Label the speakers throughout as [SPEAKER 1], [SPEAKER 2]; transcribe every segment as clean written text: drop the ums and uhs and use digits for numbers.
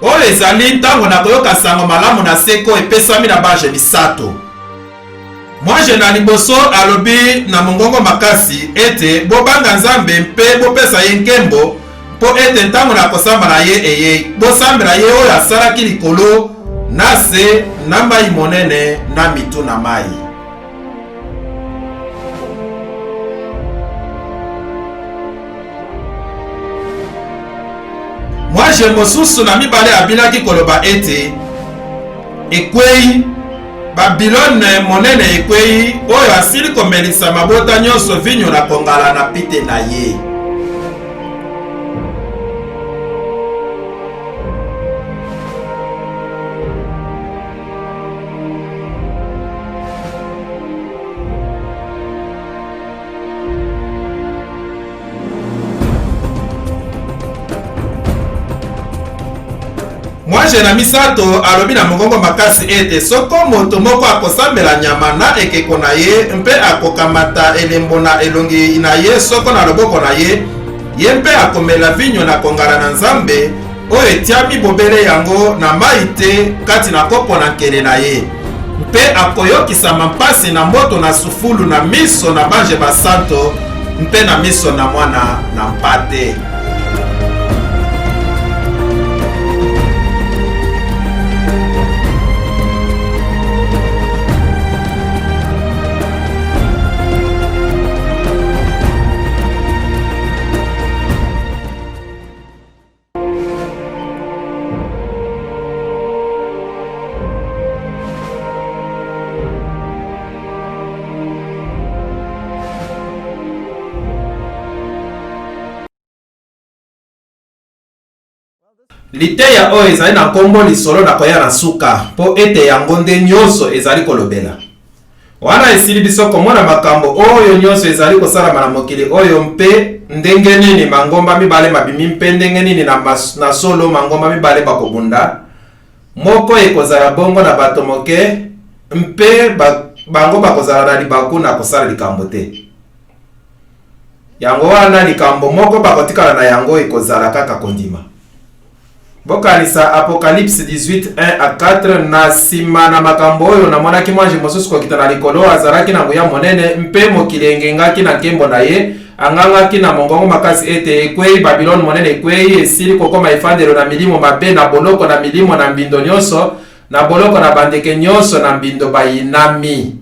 [SPEAKER 1] Oyo ezali ntango na koyoka sango malamu na seko epesami na banje misato. Mwanje na liboso alobi na mongongo makasi ete, Bobanga Nzambe mpe bopesa ye nkembo, mpo ete ntango na kosamba na ye eyei. Bosambela ye oyo asalaki likolo na se na mai monene na mitu na mai. Mwanje mosusu na mibale abilaki koloba ete, Ekwei, Babilone monene ekwei, oyo asili komelisa mabota nyonso vinyo na kongala na pite na ye. Mwanje na misato alobi na mongongo makasi ete soko moto moko akosambela nyama na ekeko na ye mpe akokamata elembo na elongi na ye soko na loboko na ye, ye mpe akomela vinyo na kongala na Nzambe oyo etiami bobele yango na mai te kati na kopo na nkele na ye, mpe akoyokisama mpasi na moto na sufulu na miso na banje basanto mpe na miso na mwana na mpate. Liteya oyo ezali na nkombo Lisolo na koya na nsuka, mpo ete yango nde nyonso ezali kolobela. Wana esili biso komona makambo oyo nyonso ezali kosalama na mokili oyo mpe ndenge nini mangomba mibale mabimi mpe ndenge nini na, na solo mangomba mibale bakobunda, moko ekozala bongo na bato moke mpe ba, bango bakozala na libaku na kosala likambo te. Yango wana likambo moko bakotikala na yango ekozala kaka kondima. Bokanisa Apocalypse 18, 1 à 4, Na nsima na makambo oyo, namonaki mwanje mosusu kokita na likolo, azalaki na nguya monene, mpe mokili engengaki na nkembo na ye. Angangaki na mongongo makasi ete, Ekwei, Babilone monene ekwei, esili kokoma efandelo na milimo mabe, na boloko na milimo na mbindo nyonso, na boloko na bandeke nyonso na mbindo bayinami.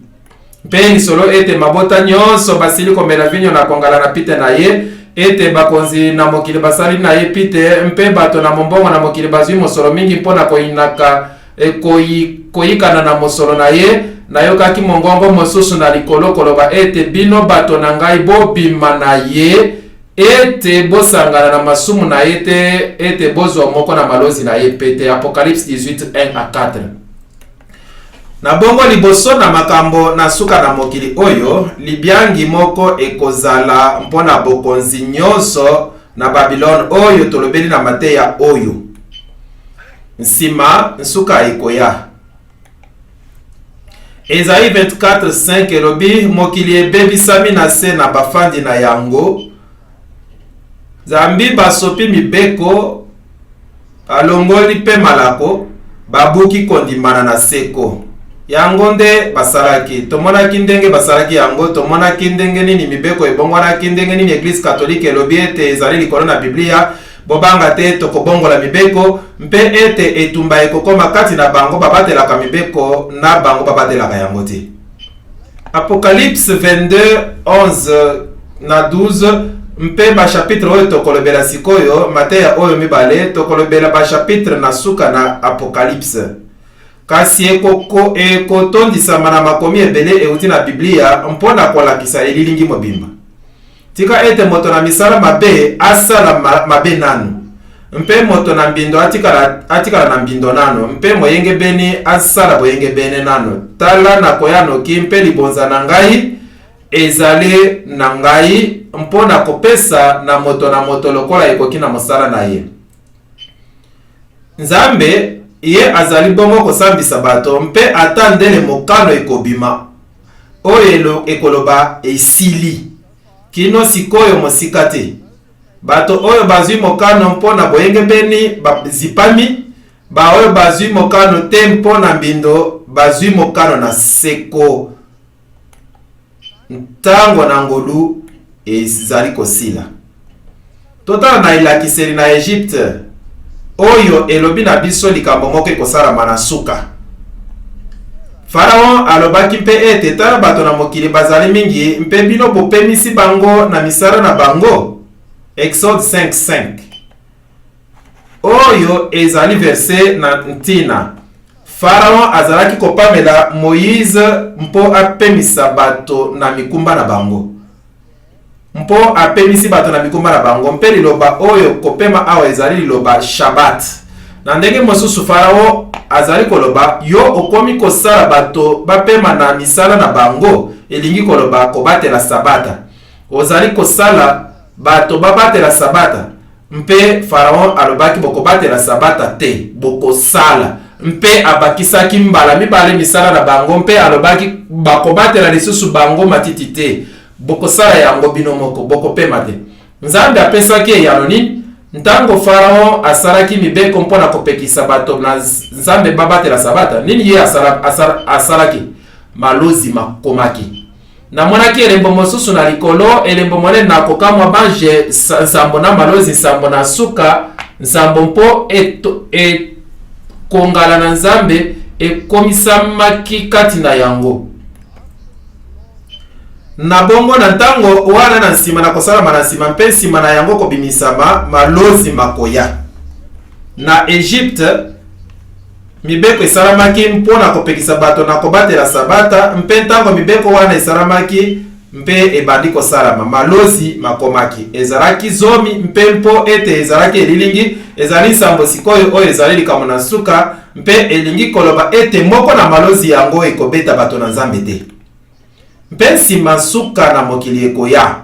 [SPEAKER 1] Mpe lisolo ete mabota nyonso basili komela vinyo na kongala na pite na ye, ete bakonzi na mokili basali na ye pite, mpe bato na mombongo na mokili bazwi mosolo mingi mpo na koyinaka eh, koyikana na mosolo na ye. Nayokaki mongongo mosusu na likolo koloba ete, Bino bato na ngai, bobima na ye, ete bosangana na masumu na ye te, ete bozwa moko na malozi na ye pete. Apocalypse 18, 1 à 4. Na bongo, liboso na makambo na suka na mokili oyo, libiangi moko ekozala mpo na bokonzi nyonso na Babilone oyo tolobeli na mateya oyo. Nsima, nsuka ekoya. Esaïe 24:5 elobi, Mokili ebebisami na se na bafandi na yango, zambi basopi mibeko Balongoli mpe malako, babuki kondimana na seko. Yango nde basalaki. Tomonaki ndenge basalaki yango, tomonaki ndenge nini mibeko ebongwanaki, ndenge nini Eglise Katolike elobi ete ezali likolo na Biblia, Bobanga te, tokobongola mibeko, mpe ete etumba ekokoma kati na bango babatelaka mibeko na bango babatelaka yango te. Apocalypse 22, 11 na 12 mpe bashapitre oyo tokolobela sikoyo, mateya oyo mibale, tokolobela bashapitre na suka na Apocalypse. Kasi ekoko, ekotondisama na makomi ebele euti na Biblia mpo na kolakisa elilingi mobimba. Tika ete moto na misala mabe asala ma, mabe nanu, mpe moto na mbindo atikala, atikala na mbindo nanu, mpe moyengebeni asala boyengebene nanu. Tala, nakoya noki, mpe libonza na ngai ezali na ngai mpo na kopesa na moto na moto lokola ekoki na mosala na ye. Nzambe, ye azali bongo kosambisa bato, mpe ata ndele mokano ekobima oyo ekoloba esili kino sikoyo mosika te. Bato oyo bazwi mokano mpo na boyengebeni bazipami. Baoyo bazwi mokano te mpo na mbindo bazwi mokano na seko. Ntango na ngolu ezali kosila. Totala na elakiseli na Egypte oyo elobi na biso likambo moko ekosalama na suka. Faraon alobaki mpe ete, Tala bato na mokili bazali mingi, mpe bino bopemisi bango na misala na bango. Exode 5:5. Oyo ezali verse na ntina. Faraon azalaki kopamela Moize mpo apemisa bato na mikumba na bango. Mpo apemisi bato na mikumba na bango. Mpe liloba oyo kopema awa ezali liloba Shabbat. Na ndenge mosusu, Farao azali koloba, yo okomi kosala bato bapema na misala na bango, elingi koloba kobatela Sabata. Ozali kosala bato babatela Sabata. Mpe Faraon alobaki, Bokobatela Sabata te, bokosala. Mpe abakisaki mbala mibale misala na bango, mpe alobaki, Bakobatela lisusu bango matiti te, bokosala yango bino moko, bokopema te. Nzambe apesaki eyano nini? Ntango Faraon asalaki mibeko mpo na kopekisa bato na Nzambe babatela Sabata, nini ye asala, asala, asalaki? Malozi makomaki. Namonaki elembo mosusu na likolo, elembo monene na kokamwa, banje nsambo na malozi nsambo na suka nsambo, mpo ekongala na Nzambe ekomisamaki kati na yango. Na bongo, na ntango wana na nsima na kosalama na nsima mpe nsima na yango kobimisama, malozi makoya. Na Egypte, Mibeko esalamaki mpo na kopekisa bato na kobatela Sabata, mpe ntango mibeko wana esalamaki mpe ebandi kosalama, malozi makomaki. Ezalaki zomi, mpe mpo ete ezalaki elilingi, ezali nsambo sikoyo, oyo ezali likambo na nsuka, mpe elingi koloba ete moko na malozi yango ekobeta bato na Nzambe te. Mpe nsima nsuka na mokili ekoya.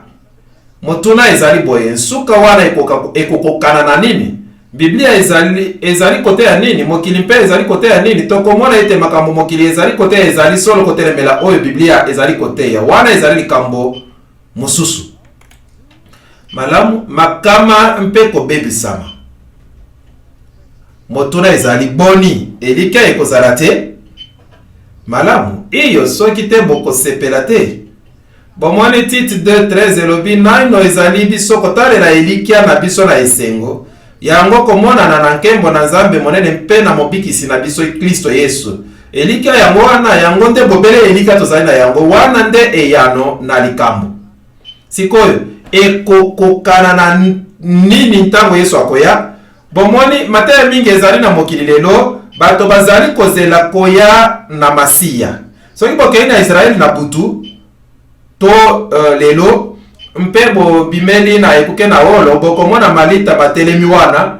[SPEAKER 1] Motuna ezali boye, nsuka wana ekokokana na nini? Biblia ezali, ezali koteya nini? Mokili mpe ezali koteya nini? Tokomona ete makambo mokili ezali koteya ezali solo kotelemela oyo Biblia ezali koteya. Wana ezali likambo mosusu. Malamu, makama mpe kobebisama. Motuna ezali boni, elikya ekozala te? Malamu, iyo, soki te bokosepela te. Bomoni, Tite 2,13 elobi, Naino ezali biso kotalela elikya na biso na esengo, yango komonana na nkembo na Nzambe monene mpe na Mobikisi na biso Klisto Yesu. Elikya yango wana, yango nde bobele elikya tozali na yango. Wana nde eyano na likambo. Sikoyo, ekokokana na nini ntango Yesu akoya? Bomoni, mateya mingi ezali na mokili lelo, bato bazali kozela koya na Masiya. Soki bokei na Israel na butu, to uh, lelo, mpe bobimeli na ekuke na wolo, bokomona malita batelemi wana,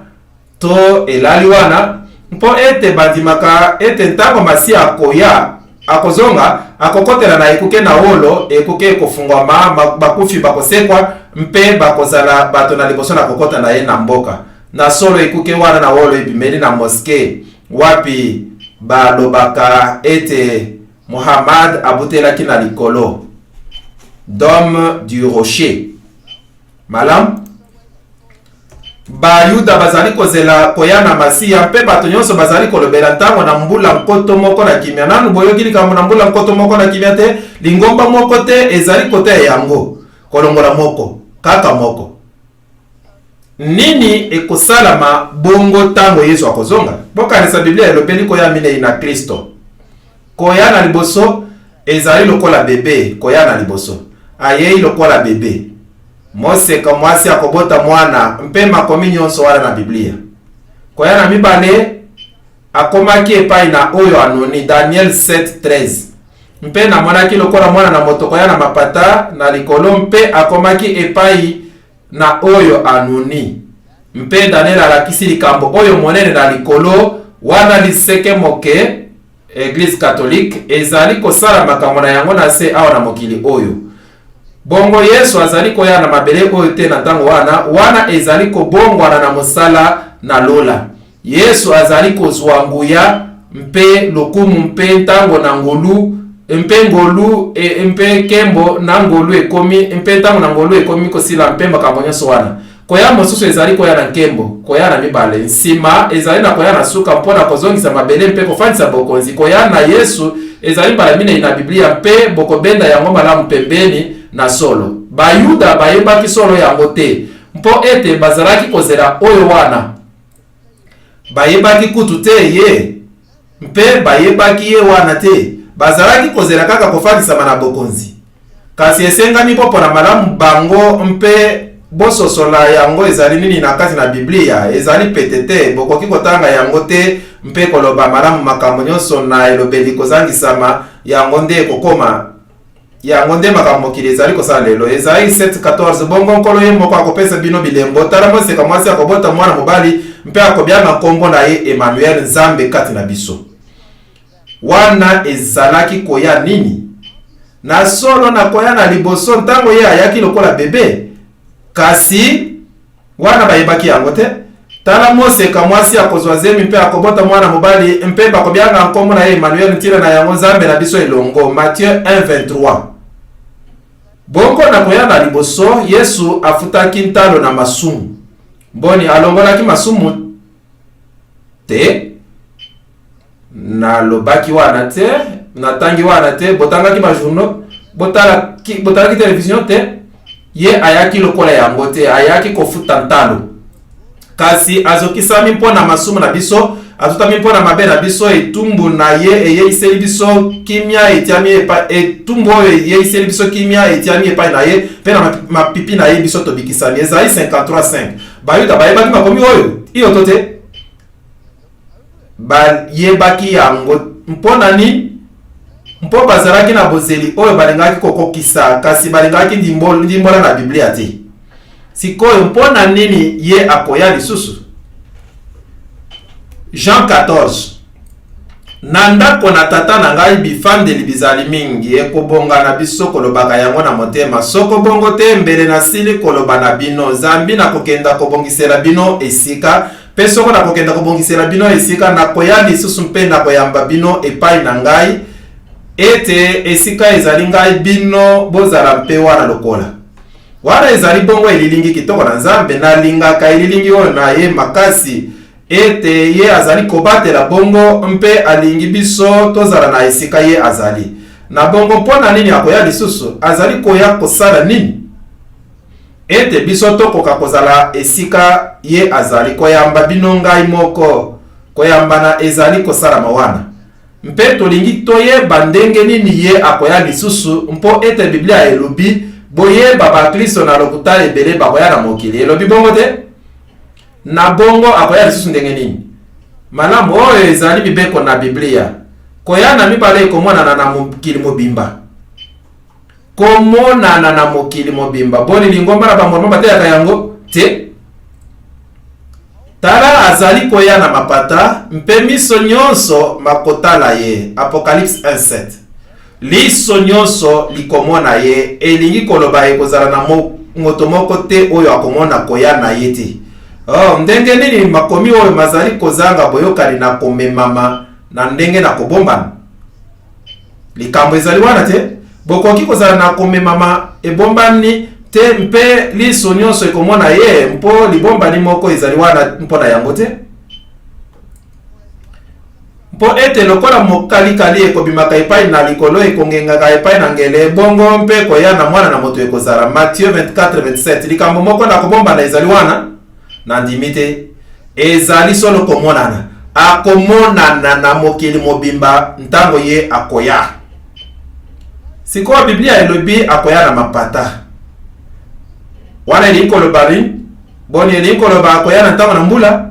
[SPEAKER 1] to elali wana, mpo ete bandimaka ete ntango Masiya akoya, akozonga, akokotela na ekuke na wolo, ekuke ekofungwama, bakufi bakosekwa, mpe bakozala bato na liboso na kokota na ye na mboka. Na solo, ekuke wana na wolo ebimeli na moske wapi balobaka ete Muhammad abutelaki na likolo, Dome du Rocher. Malamu. Bayuda bazali kozela koya na Masiya, mpe bato nyonso bazali kolobela ntango na mbula nkoto moko na kimia. Nanu boyoki likambo na mbula nkoto moko na kimia te? Lingomba moko te ezali koteya yango, kolongola moko, kaka moko. Nini ekosalama bongo ntango Yesu akozonga? Bokanisa, Biblia elobeli koya minei na Klisto. Koya na liboso ezali lokola bebe koya na liboso. Ayei lokola bebe. Moseka mwasi akobota mwana, mpe makomi nyonso wana na Biblia. Koya na mibale, akomaki epai na oyo anoni, Daniel 7:13. Mpe namonaki lokola mwana na moto koya na mapata na likolo, mpe akomaki epai na oyo anuni. Mpe Daniel alakisi likambo oyo monene na likolo, wana liseke moke, Eglise Katolike, ezali kosala makambo na yango na se awa na mokili oyo. Bongo Yesu azali koya na mabele oyo te na ntango wana, wana ezali kobongwana na mosala na lola. Yesu azali kozwa nguya mpe lokumu mpe ntango na ngolu mpe ngolu e, mpe nkembo na ngolu ekomi mpe ntango na ngolu ekomi kosila mpe makambo nyonso wana. Koya mosusu ezali koya na nkembo, koya na mibale. Nsima ezali na koya na suka mpo na kozongisa mabele mpe kofandisa bokonzi. Koya na Yesu ezali mbala minei na Biblia, mpe bokobenda yango malamu pembeni na solo. Bayuda bayebaki solo yango te, mpo ete bazalaki kozela oyo wana. Bayebaki kutu te ye, mpe bayebaki ye wana te. Bazalaki kozela kaka kofandisama na bokonzi. Kasi esengami bopona malamu bango mpe bososola yango ezali nini na kati na Biblia. Ezali pete te, bokoki kotanga yango te mpe koloba malamu makambo nyonso na elobeli kozangisama, yango nde ekokoma. Yango nde makambo mokili ezali kosala lelo. Ezai 7:14 Bongo Nkolo ye moko akopesa bino bilembo, tala moseka mwasi akobota mwana mobali, mpe akobianga nkombo na ye Emanuel, Nzambe kati na biso. Wana ezalaki koya nini? Na solo na koya na liboso ntango ye ayaki lokola bebe, kasi Wana bayebaki yango te. Tala moseka mwasi akozwa zemi mpe akobota mwana mobali, mpe bakobianga nkombo na ye Emmanuel, ntina na yango Nzambe na biso elongo. Matthieu 1:23. Bongo na koya na liboso, Yesu afutaki ntalo na masumu. Boni, alongolaki masumu te? Nalobaki wana te, natangi wana te, botangaki ba journaux, botalaki, botalaki television te. Ye ayaki lokola yango te, ayaki kofuta ntalo. Kasi azokisami mpo na masumu na biso, atutami mpo na mabe na biso, etumbu na ye eyeiseli biso kimia etiami epai, etumbu oyo eyeiseli biso kimia etiami epai na ye, mpe na mapipi na ye biso tobikisami. Ezai 53:5. Bayuda bayebaki makomi oyo? Iyo to te? Bayebaki yango. Mpo na nini? Mpo bazalaki na bozeli oyo balingaki kokokisa, kasi balingaki ndimbola na Biblia te. Sikoyo, mpo na nini ye akoya lisusu? Jean 14. Na ndako na Tata na ngai bifandeli bizali mingi, ekobonga na biso kolobaka yango na motema. Soko bongo te, mbele nasili koloba na bino, zambi nakokenda kobongisela bino esika. Mpe soko nakokenda kobongisela bino esika, nakoya lisusu mpe nakoyamba bino epai na ngai, ete esika ezali ngai, bino bozala mpe wana lokola. Wana ezali bongo elilingi kitoko na Nzambe. Nalingaka elilingi oyo na ye makasi, ete ye azali kobatela bongo mpe alingi biso tozala na esika ye azali. Na bongo, mpo na nini akoya lisusu? Azali koya kosala nini? Ete biso tokoka kozala esika ye azali. Koyamba bino ngai moko, koyambana ezali kosalama wana. Mpe tolingi toyeba ndenge nini ye akoya lisusu, mpo ete Biblia elobi, Boyeba, Baklisto na lokuta ebele bakoya na mokili. Elobi bongo te? Na bongo akoya lisusu ndenge nini? Malamu, oyo ezali mibeko na Biblia. Koya na mibale ekomonana na mokili mobimba. Komonana na mokili mobimba. Boni, lingomba na ba-Mormon bateyaka yango te? Tala, azali koya na mapata, mpe miso nyonso makotala ye. Apocalypse 1, 7. Liso nyonso likomona ye, elingi koloba ekozala na mo, moto moko te oyo akomona koya na ye te. Oh, ndenge nini makomi oyo mazali kozanga boyokani na komemama na ndenge na kobombana? Likambo ezali wana te. Bokoki kozala na komemama ebombani te mpe liso nyonso ekomona ye, mpo libombani moko ezali wana mpo na yango te. Mpo ete lokola mokalikali ekobimaka epai na likolo, ekongengaka epai na ngele, bongo mpe koya na Mwana na moto ekozala. Matthieu 24, 27. Likambo moko na kobombana ezali wana? Nandimi te. Ezali solo komonana. Akomonana na mokili mobimba ntango ye akoya. Sikoyo Biblia elobi akoya na mapata. Wana elingi koloba nini? Boni, elingi koloba akoya na ntango na mbula?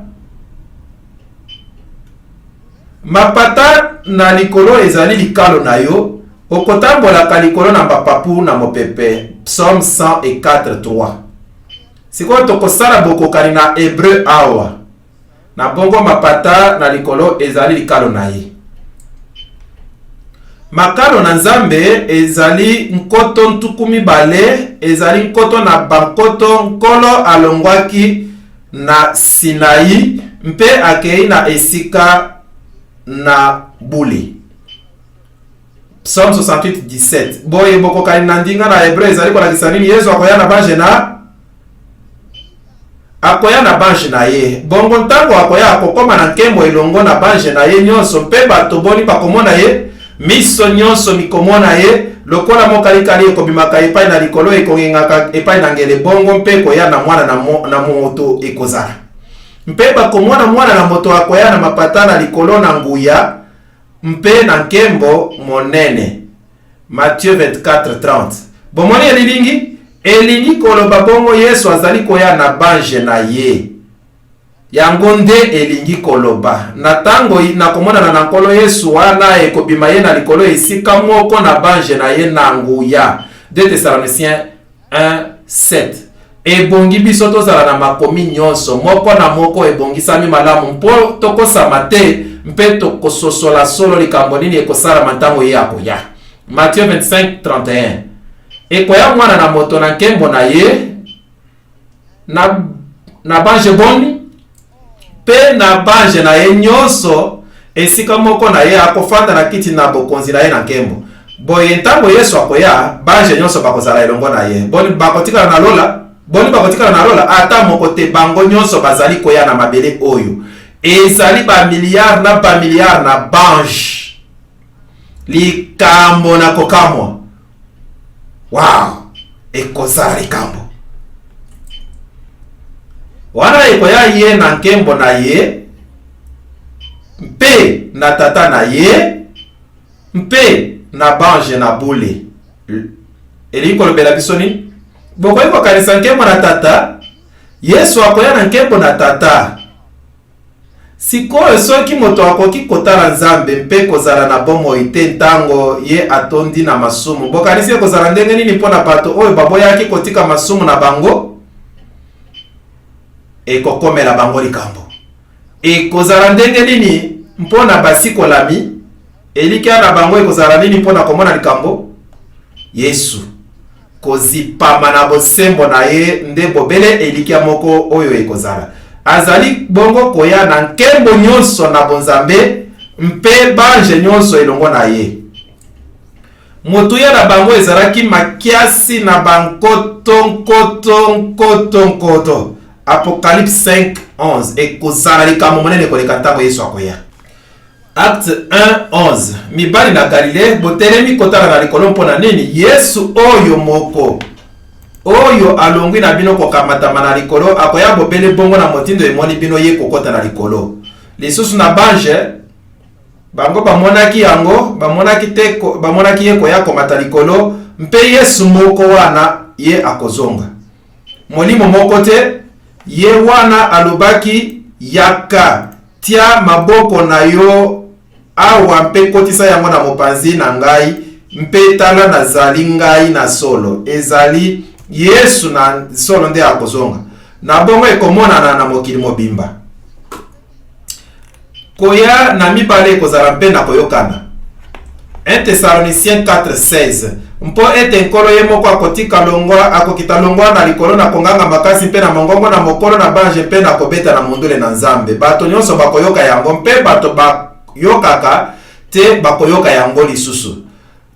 [SPEAKER 1] Mapata na likolo ezali likalo na yo, okotambolaka likolo na mapapu na mopepe. Psaume 104, 3. Sikoyo tokosala bokokani na Hebreu awa. Na bongo mapata na likolo ezali likalo na ye. Makalo na Nzambe ezali 20,000, ezali nkoto na bankoto. Nkolo alongwaki na Sinai mpe akei na esika na bule. Psaume 68, 17. Boye bokokani na ndinga na Hebreu ezali kolakisa nini? Yesu akoya na banje na. Akoya na banje na ye. Bongo ntango akoya, akokoma na nkembo elongo na banje na ye nyonso, mpe bato boni bakomona ye? Miso nyonso mikomona ye, lokola mokalikali ekobimaka epai na likolo, ekongengaka epai na ngele, bongo mpe koya na Mwana na, mo, na moto ekozala. Mpe bakomona Mwana na moto akoya na mapata na likolo na nguya mpe na nkembo monene. Matthieu 24:30. Bomoni elilingi? Elingi koloba bongo Yesu azali koya na banje na ye. Yango nde elingi koloba. Na ntango na komonana na Nkolo Yesu wana ekobima ye na likolo esika moko na banje na ye na nguya. 2 Thessaloniciens 1:7. Ebongi biso tozala na makomi nyonso moko na moko ebongisami malamu mpo tokosama te mpe tokososola solo likambo nini ekosalama ntango ye akoya. Matthieu 25:31. Ekoya mwana na moto na nkembo na ye na, na banje boni mpe na banje na ye nyonso esika moko na ye akofanda na kiti na bokonzi na ye na nkembo. Boye ntango Yesu akoya, banje nyonso bakozala elongo na ye. Boni bakotikala na lola? Boni bakotikala na lola? Ata moko te. Bango nyonso bazali koya na mabele oyo. Ezali bamiliare na bamiliare na banje. Likambo na kokamwa. Wow! Ekozala likambo. Wana ekoya ye na nkembo na ye mpe na Tata na ye mpe na banje na bule. Elingi kolobela biso nini? Bokoki kokanisa nkembo na Tata? Yesu akoya na nkembo na Tata. Sikoyo, soki moto akoki kotala Nzambe mpe kozala na bomoi te ntango ye atondi na masumu, bokanisi ekozala ndenge nini mpo na bato oyo baboyaki kotika masumu na bango? Ekokomela bango likambo. Ekozala ndenge nini mpo na basikolami? Elikya na bango ekozala nini mpo na komona likambo? Yesu. Kozipama na bosembo na ye nde bobele elikya moko oyo ekozala. Azali bongo koya na nkembo nyonso na bonzambe mpe banje nyonso elongo na ye. Motuya na bango ezalaki makiasi na bankoto nkoto nkoto nkoto. Apocalypse 5:11. Ekozala likambo monene koleka ntango Yesu akoya. Acte 1:11 Mibali na Galile, botelemi kotala na likolo mpo na nini? Yesu oyo moko oyo alongwi na bino kokamatama na likolo akoya bobele bongo na motindo emoni bino ye kokota na likolo. Lisusu na banje bango bamonaki yango, bamonaki te, bamonaki ye koya komata likolo, mpe Yesu moko wana ye akozonga. Molimo moko te, ye wana alobaki, Yaka, tia maboko na yo awa mpe kotisa yango na mopanzi na ngai, mpe tala nazali ngai na solo. Ezali Yesu na solo nde akozonga. Na bongo ekomonana na mokili mobimba. Koya na mibale ekozala mpe na koyokana. 1 Thessaloniciens 4:16 Mpo ete Nkolo ye moko akotika longwa, akokita longwa na likolo na konganga makasi mpe na mongongo na mokolo na banje mpe na kobeta na mondule na Nzambe. Bato nyonso bakoyoka yango, mpe bato bayokaka te bakoyoka yango lisusu.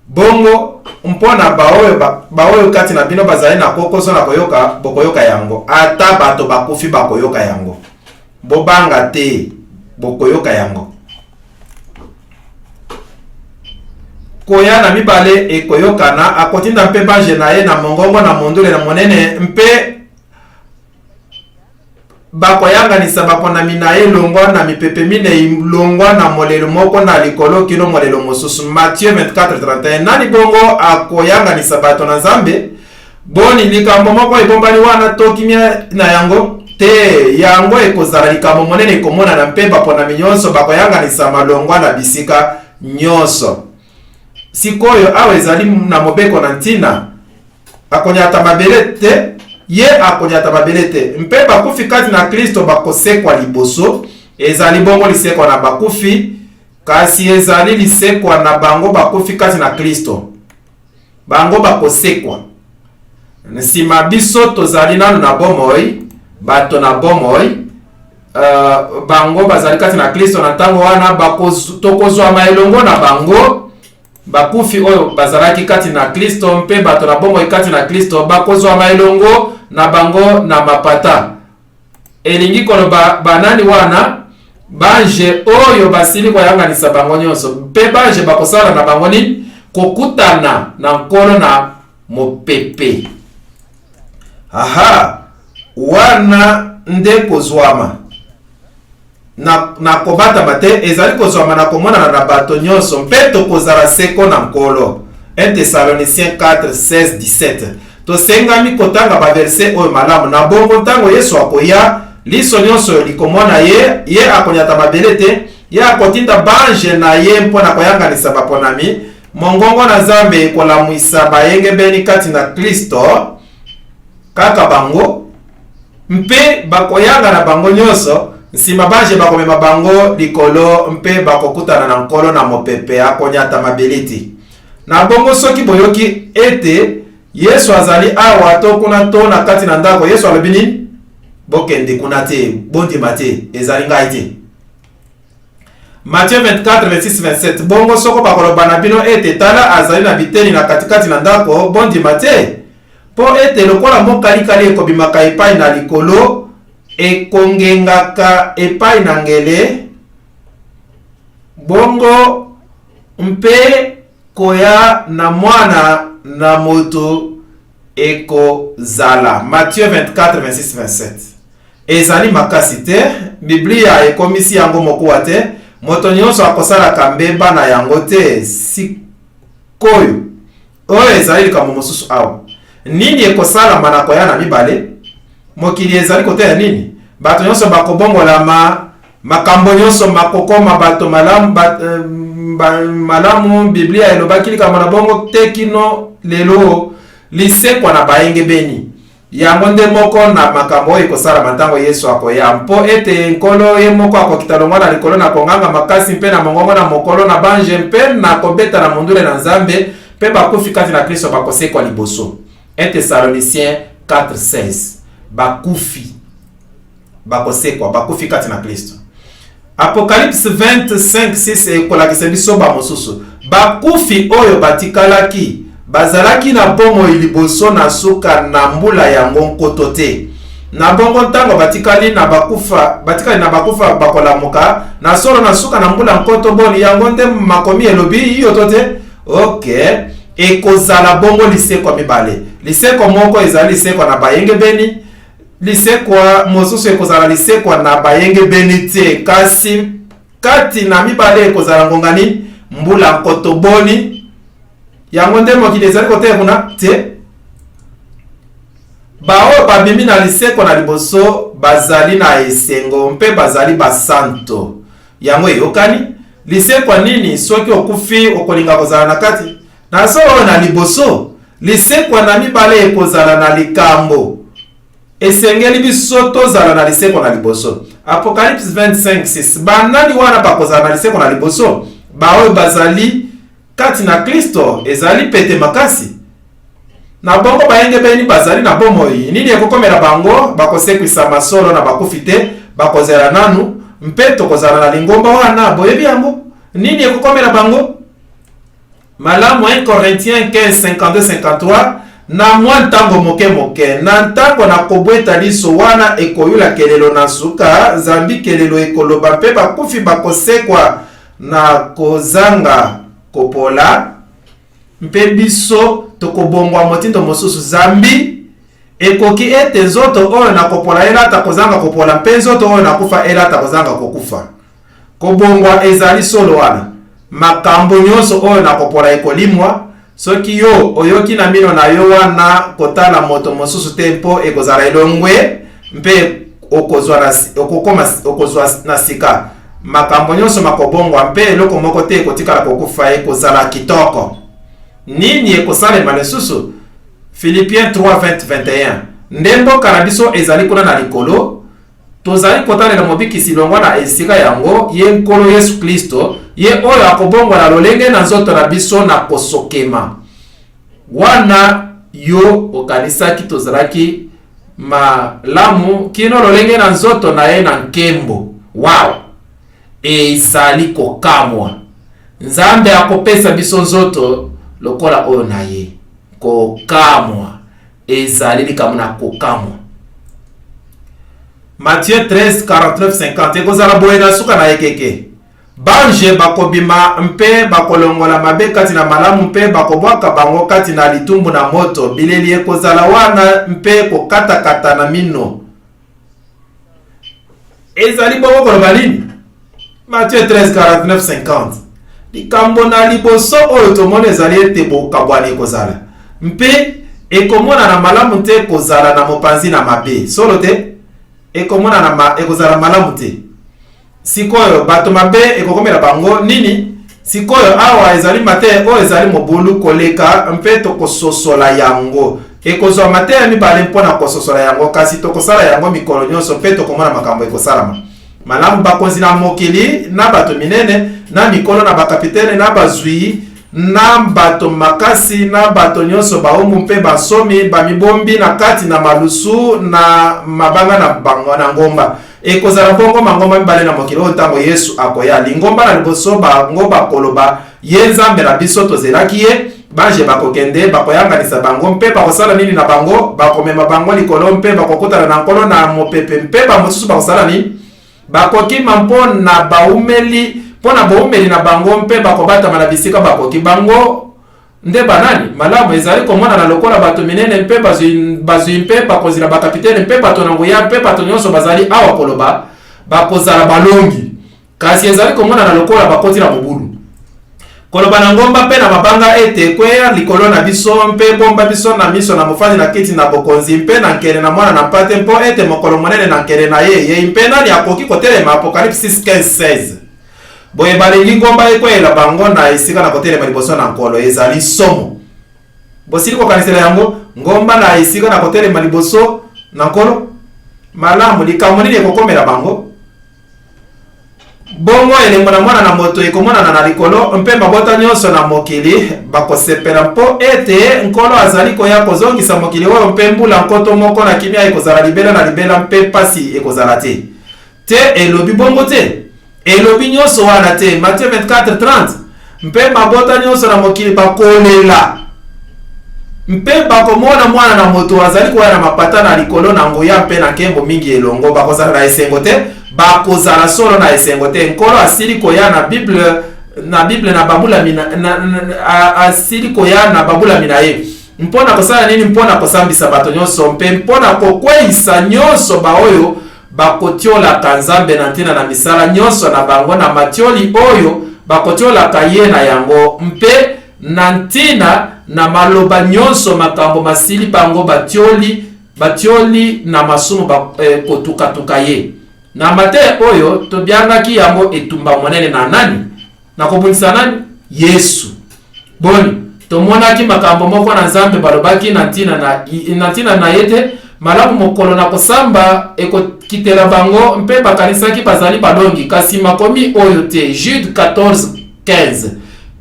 [SPEAKER 1] Bongo mpo na baoyo, ba, baoyo kati na bino bazali na kokoso na koyoka, bokoyoka yango. Ata bato bakufi bakoyoka yango. Bobanga te, bokoyoka yango. Koya na mibale ekoyokana, akotinda mpe banje na ye na mongongo na mondule na monene, mpe bakoyanganisa baponami na ye longwa na mipepe minei, longwa na molelo moko na likolo kino molelo mosusu. Matthieu 24:31. Nani bongo akoyanganisa bato na Nzambe? Boni, likambo moko ebombani wana to kimia na yango? Te, yango ekozala likambo monene ekomonana mpe baponami nyonso bakoyanganisama longwa na bisika nyonso. Sikoyo, awa ezali na mobeko na ntina. Akonyata mabele te, ye akonyata mabele te, mpe bakufi kati na Klisto bakosekwa liboso. Ezali bongo lisekwa na bakufi, kasi ezali lisekwa na bango bakufi kati na Klisto. Bango bakosekwa. Nsima biso tozali nanu na bomoi, bato na bomoi, uh, bango bazali kati na Klisto na ntango wana tokozwama elongo na bango. Bakufi oyo bazalaki kati na Klisto mpe bato na bomoi kati na Klisto bakozwama elongo na bango na mapata. Elingi koloba banani wana? Banje oyo basili koyanganisa bango nyonso, mpe banje bakosala na bango nini? Kokutana na Nkolo na mopepe.
[SPEAKER 2] Aha, wana nde kozwama na, na kobatama te, ezali kozwama na komonana na bato nyonso, mpe tokozala seko na Nkolo. 1 Thessaloniciens 4, 16, 17. Tosengami kotanga baverse oyo malamu. Na bongo, ntango Yesu akoya, liso nyonso likomona ye, ye akonyata mabele te, ye akotinda banje na ye mpo na koyanganisa baponami. Mongongo na Nzambe ekolamwisa bayengebeni kati na Klisto, kaka bango, mpe bakoyangana bango nyonso. Nsima banje bakomema bango likolo mpe bakokutana na Nkolo na mopepe, akonyata mabele te. Na bongo soki boyoki ete Yesu azali awa to kuna to na kati na ndako, Yesu alobi nini? Bokende kuna te, bondima te, ezali ngai te. Matthieu 24, 26, 27. Bongo soko bakoloba na bino ete tala azali na biteni na katikati na ndako, bondima te. Mpo ete lokola mokalikali ekobimaka epai na likolo, ekongengaka epai na ngele, bongo mpe koya na Mwana na moto ekozala. Matthieu 24, 26, 27. Ezali makasi te, Biblia ekomisi yango mokuwa te, moto nyonso akosalaka mbeba na yango te. Sikoyo, oyo ezali likambo mosusu awa. Nini ekosalama na koya na mibale? Mokili ezali koteya nini? Bato nyonso bakobongolama, makambo nyonso makokoma bato malamu, ba, eh, ba, malamu. Biblia elobaki likambo na bongo te kino lelo. Lisekwa na bayengebeni. Yango nde moko na makambo oyo ekosalama ntango Yesu akoya. Mpo ete Nkolo ye moko akokita longwa na likolo na konganga makasi mpe na mongongo na mokolo na banje mpe na kobeta na mondule na Nzambe, mpe bakufi kati na Klisto bakosekwa liboso. 1 Thessaloniciens 4:16. Bakufi bakosekwa, bakufi kati na Klisto. Apocalypse 25:6 ekolakisa biso bamosusu bakufi oyo batikalaki bazalaki na bomoi liboso na suka na mbula yango nkoto te. Na bongo ntango batikali na bakufa, batikali na bakufa bakolamuka na solo na suka na mbula nkoto. Boni, yango nde makomi elobi iyo to te? Ok, ekozala bongo lisekwa mibale. Lisekwa moko ezali lisekwa na bayengebeni, lisekwa mosusu ekozala lisekwa na bayengebeni te. Kasi kati na mibale ekozala ngonga nini? Mbula nkoto boni? Yango nde mokili ezali koteya kuna te. Baoyo babimi na lisekwa na liboso bazali na esengo mpe bazali basanto. Yango eyokani? Lisekwa nini? Soki okufi, okolinga kozala na kati na solo na liboso? Lisekwa na mibale ekozala na likambo. Esengeli biso tozala na lisekwa na liboso. Apocalypse 25:6. Banani wana bakozala na lisekwa na liboso? Baoyo bazali kati na Klisto. Ezali pete makasi. Na bongo bayengebeni bazali na bomoi, nini ekokomela bango? Bakosekwisama solo na bakufi te, bakozela nanu, mpe tokozala na lingomba wana. Boyebi yango? Nini ekokomela bango? Malamu, 1 Corinthiens 15, 52, 53. Na mwa ntango moke moke, na ntango na kobweta liso, wana ekoyula kelelo na nsuka, zambi kelelo ekoloba mpe bakufi bakosekwa na kozanga kopola, mpe biso tokobongwa motindo mosusu, zambi ekoki ete nzoto oyo na kopola elata kozanga kopola, mpe nzoto oyo na kufa elata kozanga kokufa. Kobongwa ezali solo wana. Makambo nyonso oyo na kopola ekolimwa. Soki yo oyoki na mino na yo wana, kotala moto mosusu te, mpo ekozala elongwe mpe okozwa na, okokoma, okozwa na sika. Makambo nyonso makobongwa mpe eloko moko te ekotikala kokufa. Ekozala kitoko. Nini ekosalema lisusu? Philippiens 3, 20, 21. Nde mboka na biso ezali kuna na likolo. Tozali kotalela Mobikisi longwa na esika yango, ye Nkolo Yesu Klisto, ye oyo akobongola lolenge na nzoto na biso na kosokema. Wana yo okanisaki tozalaki malamu kino lolenge na nzoto na ye na nkembo. Wow! Ezali kokamwa. Nzambe akopesa biso nzoto lokola oyo na ye. Kokamwa. Ezali likambo na kokamwa.
[SPEAKER 1] Matthieu 13, 49, 50. Ekozala boye na suka na ekeke. Banje bakobima mpe bakolongola mabe kati na malamu mpe bakobwaka bango kati na litumbu na moto. Bileli ekozala wana mpe kokatakata na mino. Ezali bongo koloba nini? Matthieu 13, 49, 50. Likambo na liboso oyo tomoni ezali ete bokabwani ekozala mpe ekomonana malamu te kozala na mopanzi na mabe. Solo te? Ekomonana ma, ekozala malamu te. Sikoyo, bato mabe ekokomela bango nini? Sikoyo, awa ezali mateya oyo ezali mobulu koleka, mpe tokososola yango. Ekozwa mateya mibale mpo na kososola yango, kasi tokosala yango mikolo nyonso mpe tokomona makambo ekosalama. Malamu, bakonzi na mokili, na bato minene, na mikolo, na bakapitene, na bazwi, na bato makasi, na bato nyonso, baumbu mpe bansomi, bamibombi na kati na malusu na mabanga na bango na ngomba. Ekozala bongo mangomba mibale na mokili oyo ntango Yesu akoya. Lingomba na liboso, bango bakoloba, Ye Nzambe na biso, tozelaki ye. Banje bakokende, bakoyanganisa bango, mpe bakosala nini na bango? Bakomema bango likolo mpe bakokutana na Nkolo na mopepe. Mpe bamosusu bakosala nini? Bakokima mpo na baumeli, mpo na boumeli na bango, mpe bakobatama na bisika bakoki. Bango nde banani? Malamu, ezali komonana lokola bato minene mpe bazwi, bazwi mpe bakonzi na bakapitene mpe bato na nguya mpe bato nyonso bazali awa koloba, bakozala balongi. Kasi ezali komonana lokola bakoti na mobulu. Koloba na ngomba mpe na mabanga ete, Kweya likolo na biso mpe bomba biso na miso na mofandi na kiti na bokonzi mpe na nkele na Mwana na Mpate, mpo ete mokolo monene na nkele na ye eyei, mpe nani akoki kotelema? Apocalypse 6, 15, 16. Boye balingi ngomba ekweyela bango na esika na kotelema liboso na Nkolo. Ezali somo. Bosili kokanisela yango? Ngomba na esika na kotelema liboso na Nkolo? Malamu, likambo nini ekokomela bango? Bongo elembo na Mwana na Moto ekomonana na likolo, mpe mabota nyonso na mokili bakosepela, mpo ete Nkolo azali koya kozongisa mokili oyo, mpe mbula 1000 na kimia ekozala libela na libela, mpe mpasi ekozala te. Te, elobi bongo te. Elobi nyonso wana te. Matthieu 24, 30. Mpe mabota nyonso na mokili bakolela, mpe bakomona Mwana na Moto azali koya na mapata na likolo na nguya mpe na nkembo mingi elongo. Bakozala na esengo te? Bakozala solo na esengo te. Nkolo asili koya na Bible, na Bible na babulami na, na, na, asili koya na babulami na ye. Mpo na kosala nini? Mpo na kosambisa bato nyonso mpe mpo na kokweisa nyonso baoyo bakotiolaka Nzambe na ntina na misala nyonso na bango na matioli oyo bakotiolaka ye na yango, mpe na ntina na maloba nyonso makambo masili bango batioli, batioli na masumu ba, eh, kotukatuka ye. Na mateya oyo tobiangaki yango etumba monene na nani? Na kobundisa nani? Yesu. Boni, tomonaki makambo moko na Nzambe balobaki na ntina na, na ntina na ye te? Malamu, mokolo na kosamba ekokitela bango, mpe bakanisaki bazali balongi, kasi makomi oyo te, Jude 14, 15,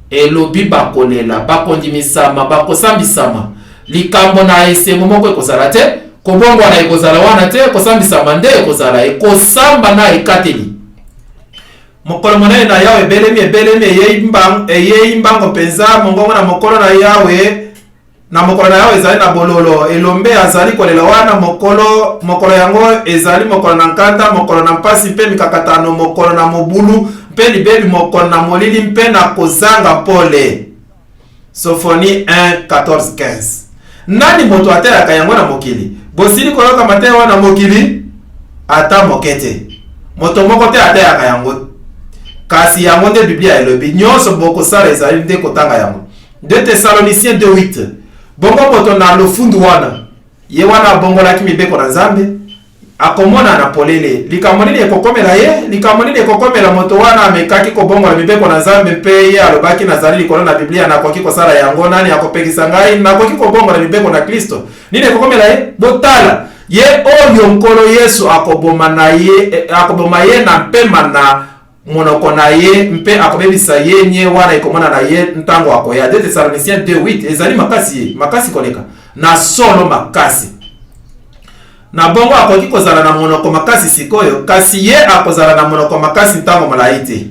[SPEAKER 1] elobi bakolela, bakondimisama, bakosambisama. Likambo na esengo moko ekozala te, kobongwana ekozala wana te, kosambisama nde ekozala, ekosamba na ekateli. Mokolo monene na Yawe ebelemi, ebelemi, eyei mbango, eyei mbango mpenza. Mongongo na mokolo na Yawe, na mokolo na Yawe ezali na bololo. Elombe azali kolela wana mokolo, mokolo yango ezali mokolo na nkanda, mokolo na mpasi mpe mikakatano, mokolo na mobulu mpe libebi, mokolo na molili mpe na kozanga pole. Sophonie 1, 14, 15. Nani moto ateyaka yango na mokili? Bosili koyoka mateya wana na mokili? Ata moke te. Moto moko te ateyaka yango. Kasi yango nde Biblia elobi. Nyonso bokosala ezali nde kotanga yango. 2 Thessaloniciens 2:8. Bongo moto na lofundu wana, ye wana abongolaki mibeko na Nzambe, Akomonana polele. Likambo nini ekokomela ye? Likambo nini ekokomela moto wana amekaki kobongola mibeko na Nzambe mpe ye alobaki, Nazali likolo na Biblia, nakoki kosala yango, nani akopekisa ngai? Nakoki kobongola mibeko na Klisto. Nini ekokomela ye? Botala, ye oyo Nkolo Yesu akoboma na ye, akoboma ye na mpema na monoko na ye mpe akobebisa ye nye wana ekomonana ye ntango akoya. 2 Thessaloniciens 2:8. Ezali makasi ye, makasi koleka. Na solo makasi. Na bongo akoki kozala na monoko makasi sikoyo, kasi ye akozala na monoko makasi ntango molai te.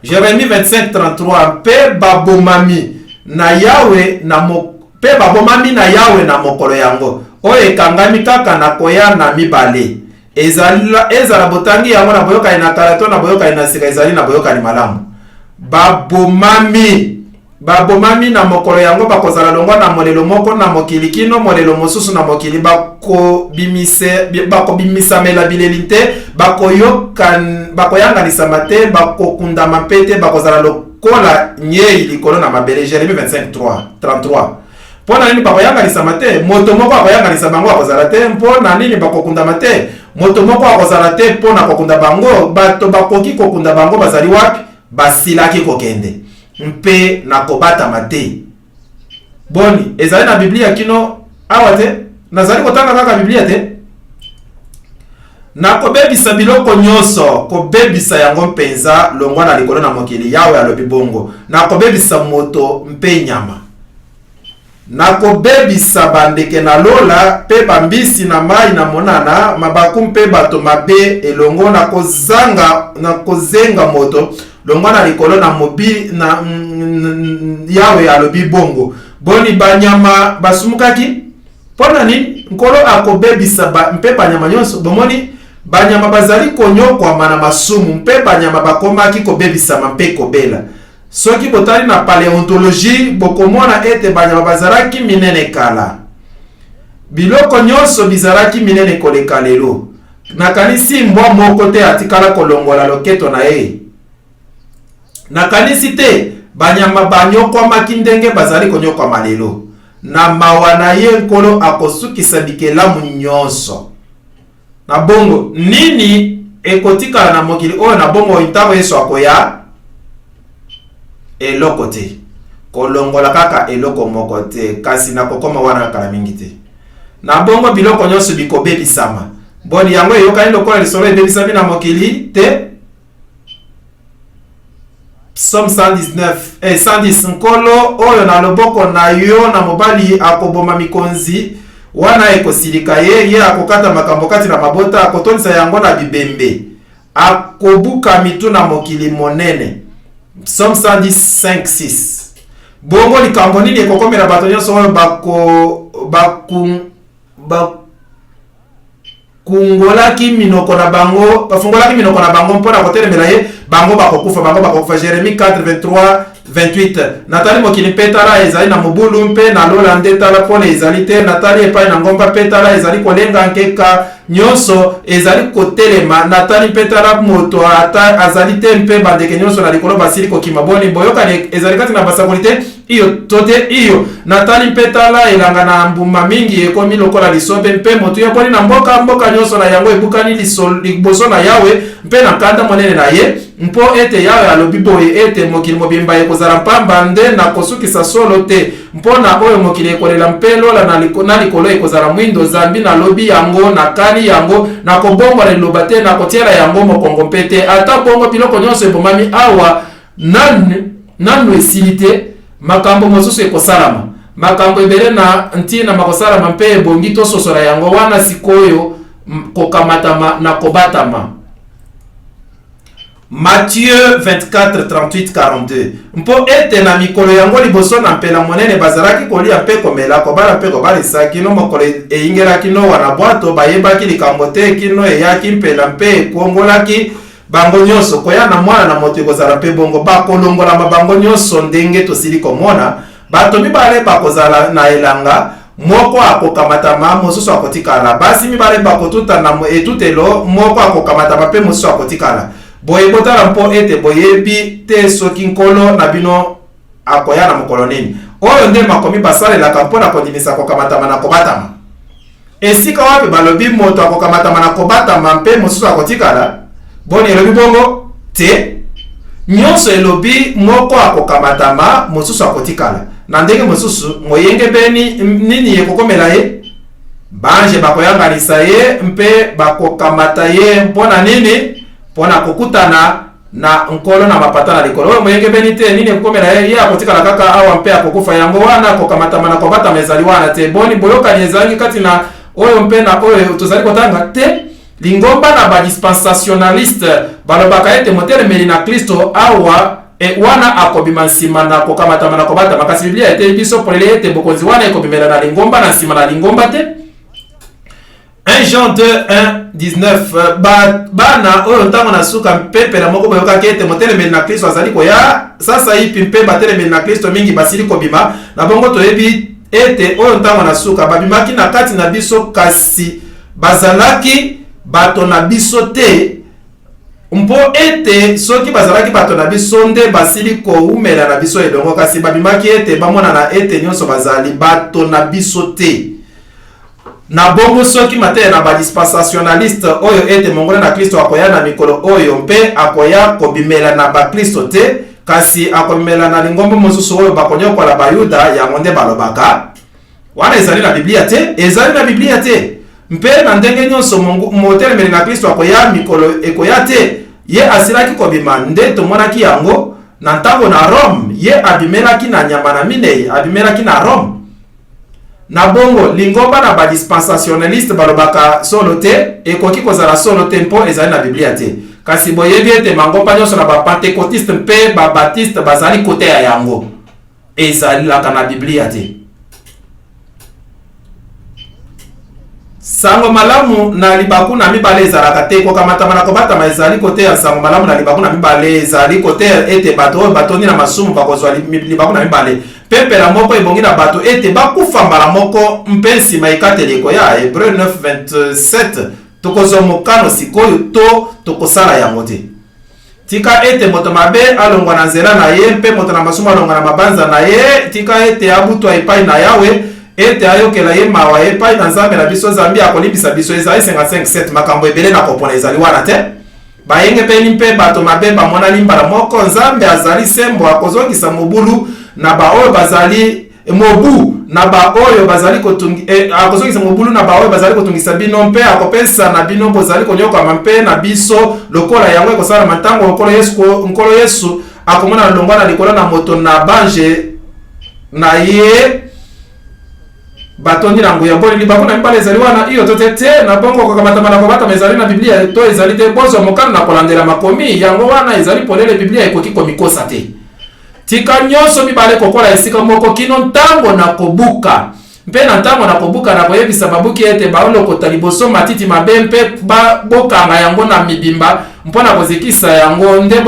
[SPEAKER 1] Jeremie 25:33 Mpe babomami na Yawe na mpe babomami na Yawe na mokolo yango, oyo ekangami kaka na koya na mibale. Ezali, ezala botangi yango na Boyokani na Kala to na Boyokani na Sika, ezali na boyokani malamu. Babomami, babomami na mokolo yango bakozala longwa na molelo moko na mokili kino molelo mosusu na mokili, bakobimise, bakobimisamela bileli te, bakoyokan, bakoyanganisama te, bakokundama mpe te, bakozala lokola nyei likolo na mabele. Jeremie 25, 3, 33. Mpo na nini bakoyanganisama te? Moto moko akoyanganisa bango akozala te. Mpo na nini bakokundama te? Moto moko akozala te mpo na kokunda bango. Bato bakoki kokunda bango bazali wapi? Basilaki kokende mpe na kobatama te. Boni, ezali na Biblia kino awa te? Nazali kotanga kaka Biblia te? Nakobebisa biloko nyonso, kobebisa yango mpenza longwa na likolo na mokili, Yawe alobi bongo. Nakobebisa moto mpe nyama. Nakobebisa bandeke na lola mpe bambisi na mai na monana, mabaku mpe bato mabe elongo. Nakozanga, nakozenga moto longwa na likolo na mobi na Yawe alobi bongo. Boni, banyama basumukaki? Mpo na nini Nkolo akobebisa ba, mpe banyama nyonso? Bomoni, banyama bazali konyokwama na masumu, mpe banyama bakomaki kobebisama mpe kobela. Soki botali na paleontologie, bokomona ete banyama bazalaki minene kala. Biloko nyonso bizalaki minene koleka lelo. Nakanisi mbwa moko te atikala kolongola loketo na ye. Nakanisi te banyama banyokwamaki ndenge bazali konyokwama lelo. Na mawa na ye, Nkolo akosukisa bikelamu nyonso. Na bongo, nini ekotikala na mokili oyo na bomoi ntango Yesu akoya? Eloko te, kolongola kaka eloko moko te, kasi nakokoma wana kala mingi te. Na bongo biloko nyonso bikobebisama. Boni, yango eyokani lokola lisolo ebebisami na mokili? Te. Psaume 119, eh, 110 Nkolo oyo na loboko na yo na mobali akoboma mikonzi wana ekosilika ye, ye akokata makambo kati na mabota, akotondisa yango na bibembe, akobuka mitu na mokili monene. Psaume 110, 5, 6. Bongo likambo nini ekokomela bato nyonso oyo bako, baku, bakungolaki minoko na bango, bafungolaki minoko na bango mpo na kotelemela ye? Bango bakokufa, bango bakokufa. Jeremie 4, 23, 28. Natali mokili mpe tala, ezali na mobulu, mpe na lola nde tala, pole ezali te. Natali epai na ngomba mpe tala, ezali kolenga, nkeka nyonso ezali kotelema. Natali mpe tala, moto ata azali te, mpe bandeke nyonso na likolo basili kokima. Boni, boyokani ezali kati na basakoli te? Iyo to te? Iyo, natali mpe tala, elanga na mbuma mingi ekomi lokola lisobe, mpe motuya boni na mboka, mboka nyonso na yango ebukani liboso na Yawe mpe na nkanda monene na ye. Mpo ete Yawe alobi boye, ete mokili mobimba ekozala mpamba, nde nakosukisa solo te mpo na oyo mokili ekolela, mpe lola na likolo ekozala mwindo, zambi nalobi yango, nakani yango, nakobongola liloba te, nakotiela yango mokongo mpe te. Ata bongo biloko nyonso ebomami awa Nanu esili te, makambo mosusu ekosalama. Makambo ebele na ntina makosalama mpe ebongi tososola yango wana sikoyo kokamatama na kobatama. Matthieu 24, 38, 42 Mpo ete na mikolo yango liboso na mpela monene bazalaki kolia mpe komela, kobala mpe kobalisa, kino mokolo eyingelaki Noa na bwato, bayebaki likambo te kino eyaki mpela mpe ekongolaki Bango nyonso, koya na Mwana na moto ekozala mpe bongo. Bakolongolama bango nyonso, ndenge tosili komona. Bato mibale bakozala na elanga, moko akokamatama, mosusu akotikala. Basi mibale bakotuta na etutelo, moko akokamatama mpe mosusu akotikala. Boye botala, mpo ete boyebi te soki Nkolo na bino akoya na mokolo nini. Oyo nde makomi basalelaka mpo na kondimisa kokamatama na kobatama. Esika wapi balobi moto akokamatama na kobatama mpe mosusu akotikala? Boni, elobi bongo? Te. Nyonso elobi moko akokamatama, mosusu akotikala. Na ndenge mosusu, moyengebeni, nini ekokomela ye? Banje bakoyanganisa ye mpe bakokamata ye. Mpo na nini? Mpo na kokutana na Nkolo na mapata na likolo. Oyo moyengebeni te, nini ekokomela ye? Ye akotikala kaka awa mpe akokufa. Yango wana kokamatama na kobatama ezali wana te. Boni, boyokani ezangi kati na oyo mpe na oyo tozali kotanga? Te. Lingomba na ba dispensationaliste balobaka ete motelemeli na Klisto awa e, wana akobima nsima na kokamatama na kobatama, kasi Biblia eteyi biso polele ete bokonzi wana ekobimela na lingomba na nsima na lingomba te. 1 Jean 2 1 19 ba, bana oyo ntango na suka mpe mpela moko boyokaki ete motelemeli na Klisto azali koya sasaipi mpe batelemeli na Klisto mingi basili kobima, na bongo toyebi ete oyo ntango na suka babimaki na kati na biso, kasi bazalaki bato na biso te, mpo ete soki bazalaki bato na biso nde basili koumela na biso elongo, kasi babimaki ete bamonana ete nyonso bazali bato na biso te. Na bongo soki mateya na ba-dispensationaliste oyo ete monguna na Klisto akoya na mikolo oyo mpe akoya kobimela na Baklisto te, kasi akobimela na lingomba mosusu oyo bakonyokola Bayuda, yango nde balobaka. Wana ezali na Biblia te, ezali na Biblia te. Mpe na ndenge nyonso motelemeli na Klisto akoya mikolo ekoya te. Ye asilaki kobima, nde tomonaki yango na ntango na Rome, ye abimelaki na nyama na minei, abimelaki na Rome. Na bongo, lingomba na ba-dispensationaliste balobaka solo te, ekoki kozala solo te mpo ezali na Biblia te. Kasi boyebi ete mangomba nyonso na ba-Pantekotiste mpe ba-Batiste bazali koteya yango. Ezalaka na Biblia te. Sango malamu na libaku na mibale ezalaka te. Kokamatama na kobatama ezali koteya nsango malamu na libaku na mibale. Ezali koteya ete bato oyo batondi na masumu bakozwa libaku na mibale, mpe mpela moko ebongi na bato ete bakufa mbala moko mpe nsima ekateli ekoya. Hebreu 9:27. Tokozwa mokano sikoyo to tokosala yango te. Tika ete moto mabe alongwa na nzela na ye, mpe moto na masumu alongwa na mabanza na ye. Tika ete abutwa epai na Yawe, ete ayokela ye mawa epai na Nzambe na biso, zambi akolimbisa biso. Ezayi 55:7. Makambo ebele na kopona ezali wana te. Bayengebeni mpe bato mabe bamonani mbala moko. Nzambe azali sembo, akozongisa mobulu na baoyo bazali mobu na baoyo bazali kotungi, eh, akozongisa mobulu na baoyo bazali kotungisa bino, mpe akopesa na bino bozali konyokwama mpe na biso lokola. Yango ekosalama ntango Nkolo Yesu, Nkolo Yesu akomona longwa na likolo na moto na banje na ye batondi na nguya. Boni, libaku na mibale ezali wana, iyo to te? Te. Na bongo kokamatama na kobatama ezali na Biblia to ezali te? Bozwa mokano na kolandela makomi. Yango wana ezali polele, Biblia ekoki komikosa te. Tika nyonso mibale kokola esika moko kino ntango na kobuka. Mpe na ntango na kobuka, nakoyebisa babuki ete balokota liboso matiti mabe mpe bokanga yango na mibimba mpo na kozikisa yango, nde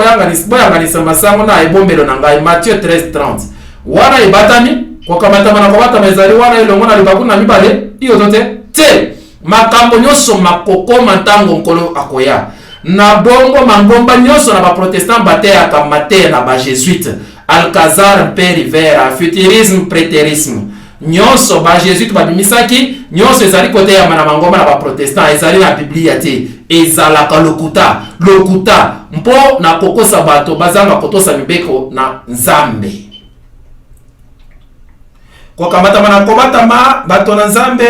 [SPEAKER 1] boyanganisa masango na ebombelo na ngai. Matthieu 13:30. Wana ebatami, kokamatama na kobatama ezali wana elongo na libaku na mibale, iyo to te? Te! Makambo nyonso makokoma ntango Nkolo akoya. Na bongo, mangomba nyonso na ba-Protestant bateyaka mateya na ba-Jesuite, Alcazar mpe Rivera, futurisme, preterisme. Nyonso ba-Jesuite babimisaki, nyonso ezali koteyama na mangomba na ba-Protestant, ezali na Biblia te. Ezalaka lokuta, lokuta, mpo na kokosa bato bazanga kotosa mibeko na Nzambe. Kokamatama na kobatama, bato na Nzambe,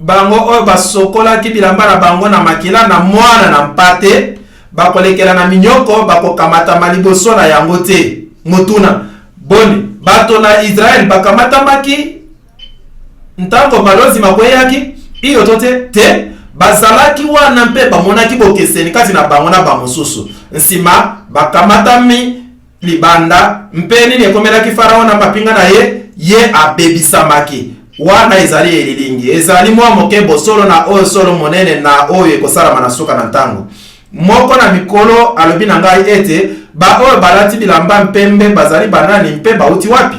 [SPEAKER 1] bango oyo basokolaki bilamba na bango na makila na Mwana na Mpate, bakolekela na minyoko, bakokamatama liboso na yango te. Motuna, Boni, bato na Israel bakamatamaki ntango malozi makweyaki? Iyo to te? Te. Bazalaki wana mpe bamonaki bokeseni kati na bango na bamosusu. Nsima bakamatami libanda. Mpe nini ekomelaki Farao na mapinga na ye? Ye abebisamaki. Wana ezali elilingi. Ezali mwa moke bosolo na oyo solo monene na oyo ekosalama na suka na ntango. Moko na mikolo alobi na ngai ete, Baoyo balati bilamba mpembe bazali banani mpe bauti wapi?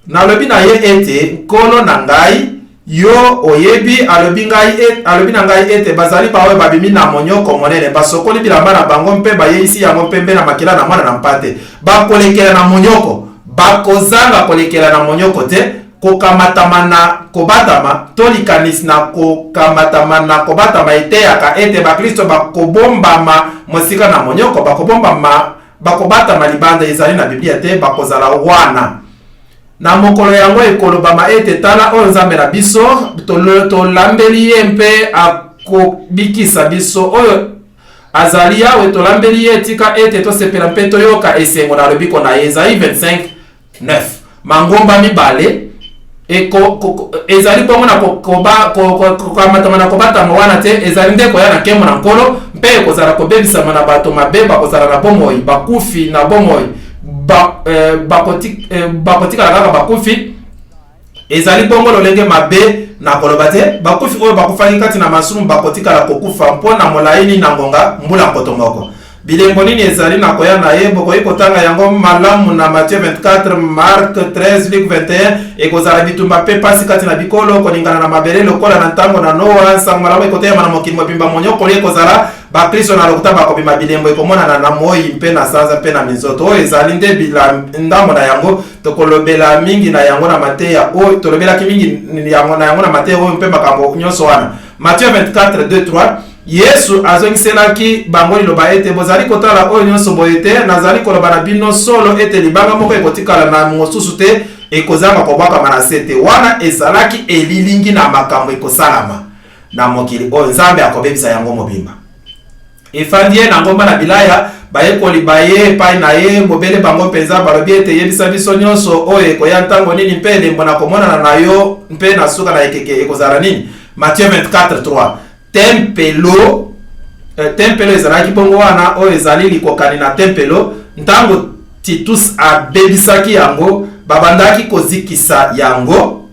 [SPEAKER 1] Nalobi na ye ete, Nkolo na ngai, yo oyebi. Alobi ngai et, alobi na ngai ete, Bazali baoyo babimi na monyoko monene, basokoli bilamba na bango mpe bayeisi yango mpembe na makila na Mwana na Mpate. Bakolekela na monyoko, bakozanga kolekela na monyoko te, kokamatama na kobatama to likanisi na kokamatama na kobatama eteyaka ete baklisto bakobombama mosika na monyoko, bakobombama, bakobatama libanda, ezali na Biblia te, bakozala wana. Na mokolo yango ekolobama ete, Tala oyo Nzambe na biso, tolambeli ye mpe akobikisa biso. Oyo azali Yawe, tolambeli ye, tika ete tosepela mpe toyoka esengo na lobiko na ye. Ezayi 25, 9. Mangomba mibale ezali bongo na kokamatama na kobatama wana te, ezali nde koya na nkembo na Nkolo, mpe ekozala kobebisama na bato mabe bakozala na bomoi, bakufi na bomoi bakotikala kaka bakufi. Ezali bongo lolenge mabe. Nakoloba te, bakufi oyo bakufaki kati na masumu bakotikala kokufa mpo na molai nini na ngonga? Mbula 1000. Bilembo nini ezali na koya na ye? Bokoki kotanga yango malamu na Matthieu 24, Marc 13, Luc 21. Ekozala bitumba mpe pasi kati na bikolo, koningana na mabele lokola na ntango na Noa, nsango malamu ekoteyama na mokili mobimba, monyokoli ekozala, bakristo na lokuta bakobima, bilembo ekomonana na moi mpe na sanza mpe na minzoto. Oyo ezali nde bila ndambo na yango, tokolobela mingi na yango na mateya oyo, tolobelaki mingi yango na yango na mateya oyo mpe makambo nyonso wana. Matthieu 24, 2, 3. Yesu azongiselaki bango liloba ete, Bozali kotala oyo nyonso, boye te? Nazali koloba na bino solo ete libanga moko ekotikala na mosusu te, ekozanga kobwakama na se te. Wana ezalaki elilingi na makambo ekosalama na mokili oyo Nzambe akobebisa yango mobimba. Efandi ye na ngomba na Bilaya, bayekoli baye epai na ye, bobele bango mpenza, balobi ete, Yebisa biso nyonso oyo ekoya ntango nini, mpe elembo na komonana na yo mpe na suka na ekeke ekozala nini? Matthieu 24, 3. Tempelo, tempelo ezalaki bongo wana, oyo ezali likokani na tempelo. Ntango Titus abebisaki yango, babandaki kozikisa yango.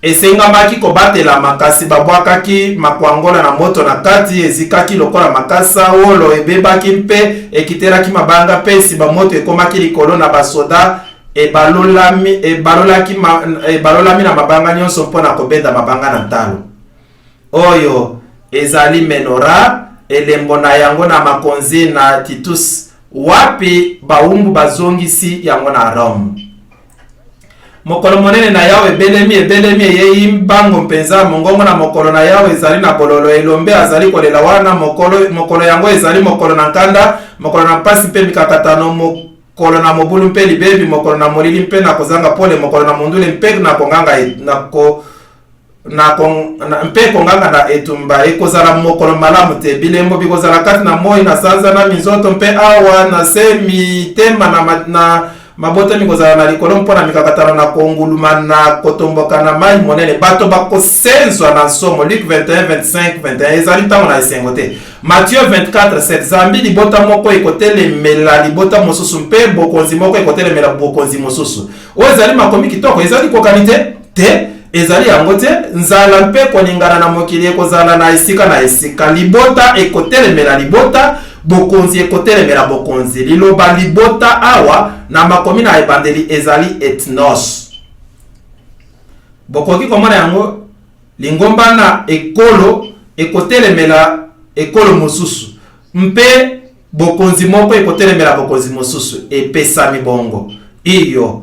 [SPEAKER 1] Esengamaki kobatelama, kasi babwakaki makwangola na moto na kati, ezikaki lokola makasa, wolo ebebaki mpe ekitelaki mabanga, mpe nsima moto ekomaki likolo na basoda ebalolami, ebalolaki ma, ebalolami na mabanga nyonso mpo na kobenda mabanga na ntalo. Oyo ezali menorah, elembo na yango na makonzi na Titus, wapi bawumbu bazongisi yango na Rome. Mokolo monene na Yawe ebelemi, ebelemi, eyei mbango mpenza. Mongongo na mokolo na Yawe ezali na bololo, elombe azali kolela wana. Mokolo, mokolo yango ezali mokolo na nkanda, mokolo na mpasi mpe mikakatano, mokolo na mobulu mpe libebi, mokolo na molili mpe na kozanga pole, mokolo na mondule mpe na konganga, na ko na kon, na, mpe konganga na etumba. Ekozala mokolo malamu te. Bilembo bikozala kati na moi, na sanza, na minzoto, mpe awa na se mitema na, na mabota mikozala na likolo mpo na mikakatano na konguluma na kotomboka na mai monene. Bato bakosenzwa na nsomo. Luc 21, 25, 21. Ezali ntango na esengo te. Matthieu 24, 7. Zambi libota moko ekotelemela libota mosusu mpe bokonzi moko ekotelemela bokonzi mosusu. Oyo ezali makomi kitoko, ezali kokani te? Te, ezali yango te. Nzala mpe koningana na mokili ekozala na esika na esika. Libota ekotelemela libota, bokonzi ekotelemela bokonzi. Liloba libota awa na makomi na ebandeli ezali ethnos. Bokoki komona yango? Lingomba na ekolo ekotelemela ekolo mosusu, mpe bokonzi moko ekotelemela bokonzi mosusu. Epesami bongo. Iyo.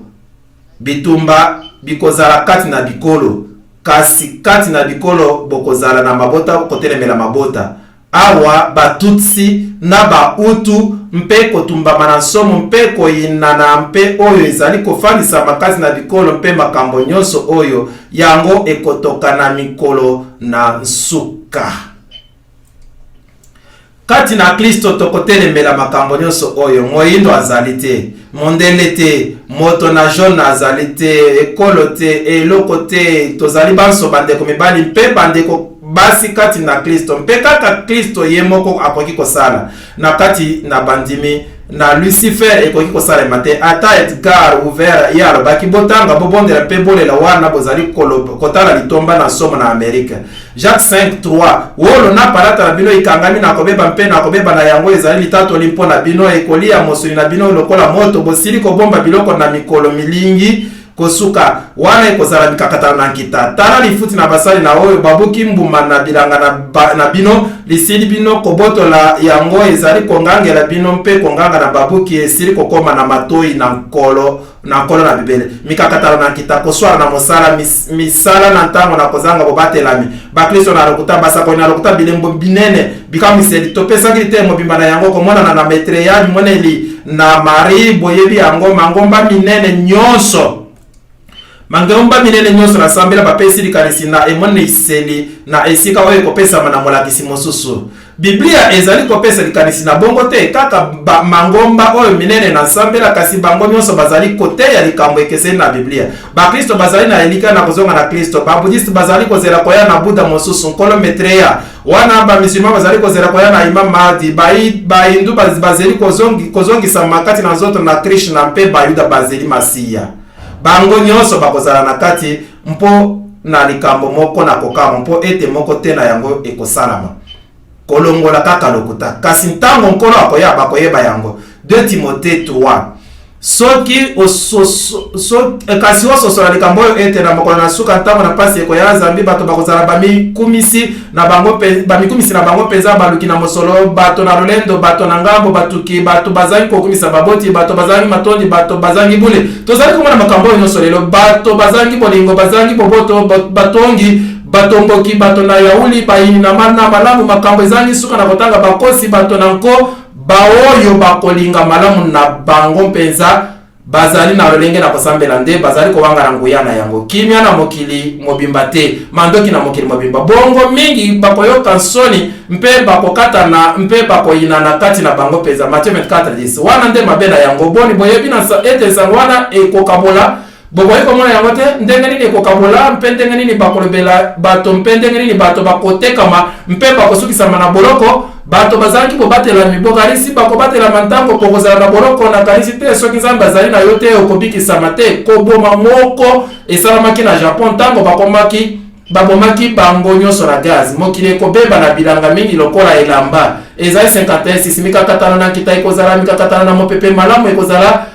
[SPEAKER 1] Bitumba bikozala kati na bikolo, kasi kati na bikolo bokozala na mabota kotelemela mabota. Awa ba Tutsi na ba Hutu, mpe kotumbama na nsomo mpe koyinana mpe oyo ezali kofandisama kati na bikolo mpe makambo nyonso oyo, yango ekotoka na mikolo na nsuka. Kati na Klisto tokotelemela makambo nyonso oyo. Moindo azali te, mondele te, moto na jaune azali te, ekolo te, eloko te. Tozali banso bandeko mibali mpe bandeko basi kati na Klisto, mpe kaka Klisto ye moko akoki kosala na kati na bandimi na Lucifer ekoki kosalema te. Ata Edgar Hoover ye alobaki, Botanga, bobondela mpe bolela wana bozali kotala litomba na nsomo na Amerika. Jacques 5, 3, Wolo na palata na bino ikangami na kobeba mpe na kobeba na yango ezali litatoli mpo na bino, ekoliya mosuni na bino lokola moto. Bosili kobomba biloko na mikolo milingi kosuka, wana ekozala mikakatano na nkita. Tala lifuti na basali na oyo babuki mbuma na bilanga na, ba, na bino, lisili bino kobotola yango, ezali kongangela bino mpe konganga na babuki esili kokoma na matoi na Nkolo. Na Nkolo na bibele, mikakatano na nkita, koswana na mosala, mis, misala na ntango na kozanga bobatelami, baklisto na lokuta, basakoli na lokuta, bilembo binene, bikamwiseli. Topesaki liteya mobimba na yango, komonana na Maitreya, bimoneli na Marie, boyebi yango, mangomba minene nyonso. Mangomba minene nyonso na sambela bapesi likanisi na emoniseli na esika oyo ekopesama na molakisi mosusu. Biblia ezali kopesa likanisi na bongo te kaka ba mangomba oyo minene na nsambela, kasi bango nyonso bazali koteya likambo ekeseni na Biblia. Baklisto bazali na elikya na kozonga na Klisto. Ba-Buddhiste bazali kozela koya na Buddha mosusu, Nkolo Maitreya. Wana ba-Musulman bazali kozela koya na Imam Mahdi. Ba-Hindu bazeli kozongisama kati na nzoto na Krishna, mpe Bayuda bazeli Masiya. Bango nyonso bakozala na kati mpo. na likambo moko na kokamwa, mpo ete moko te na yango ekosalama kolongola kaka lokuta. Kasi ntango Nkolo akoya, bakoyeba yango. 2 Timote 3 Soki ososo, so, kasi ososola likambo oyo ete na mokolo na suka, ntango na mpasi ekoya, zambi bato bakozala bamikumisi na bango, bamikumisi na bango mpenza, baluki na mosolo, bato na lolendo, bato na ngambo, batuki, bato bazangi kokumisa baboti, bato bazangi matondi, bato bazangi bule. Tozali komona makambo oyo nyonso lelo, bato bazangi bolingo, bazangi boboto, batongi, batomboki, bato na yauli, bayini na malamu, makambo ezangi suka na kotanga, bakosi, bato na nko, Baoyo bakolinga malamu na bango mpenza bazali na lolenge na kosambela nde bazali kowangana nguya na yango. Kimia na mokili mobimba te, mandoki na mokili mobimba. Bongo mingi bakoyoka nsoni mpe bakokatana mpe bakoyinana kati na bango mpenza. Matthieu 24:10. Wana nde mabe na yango. Boni, boyebi na ete nsango wana ekokabola? Bokoki komona yango te, ndenge nini ekokabola, mpe ndenge nini bakolobela bato, mpe ndenge nini bato bakotekama mpe bakosukisama na boloko. Bato bazangi kobatelami. Bokanisi bakobatelama ntango bokozala na boloko? Nakanisi te. Soki Nzambe azali na yo te, okobikisama te. Koboma moko esalamaki na Japon ntango bakomaki babomaki bango nyonso na gaz. Mokili ekobeba na bilanga mingi lokola elamba. Ezai 51:6. Mikakatano na nkita ekozala, mikakatano na mopepe malamu ekozala.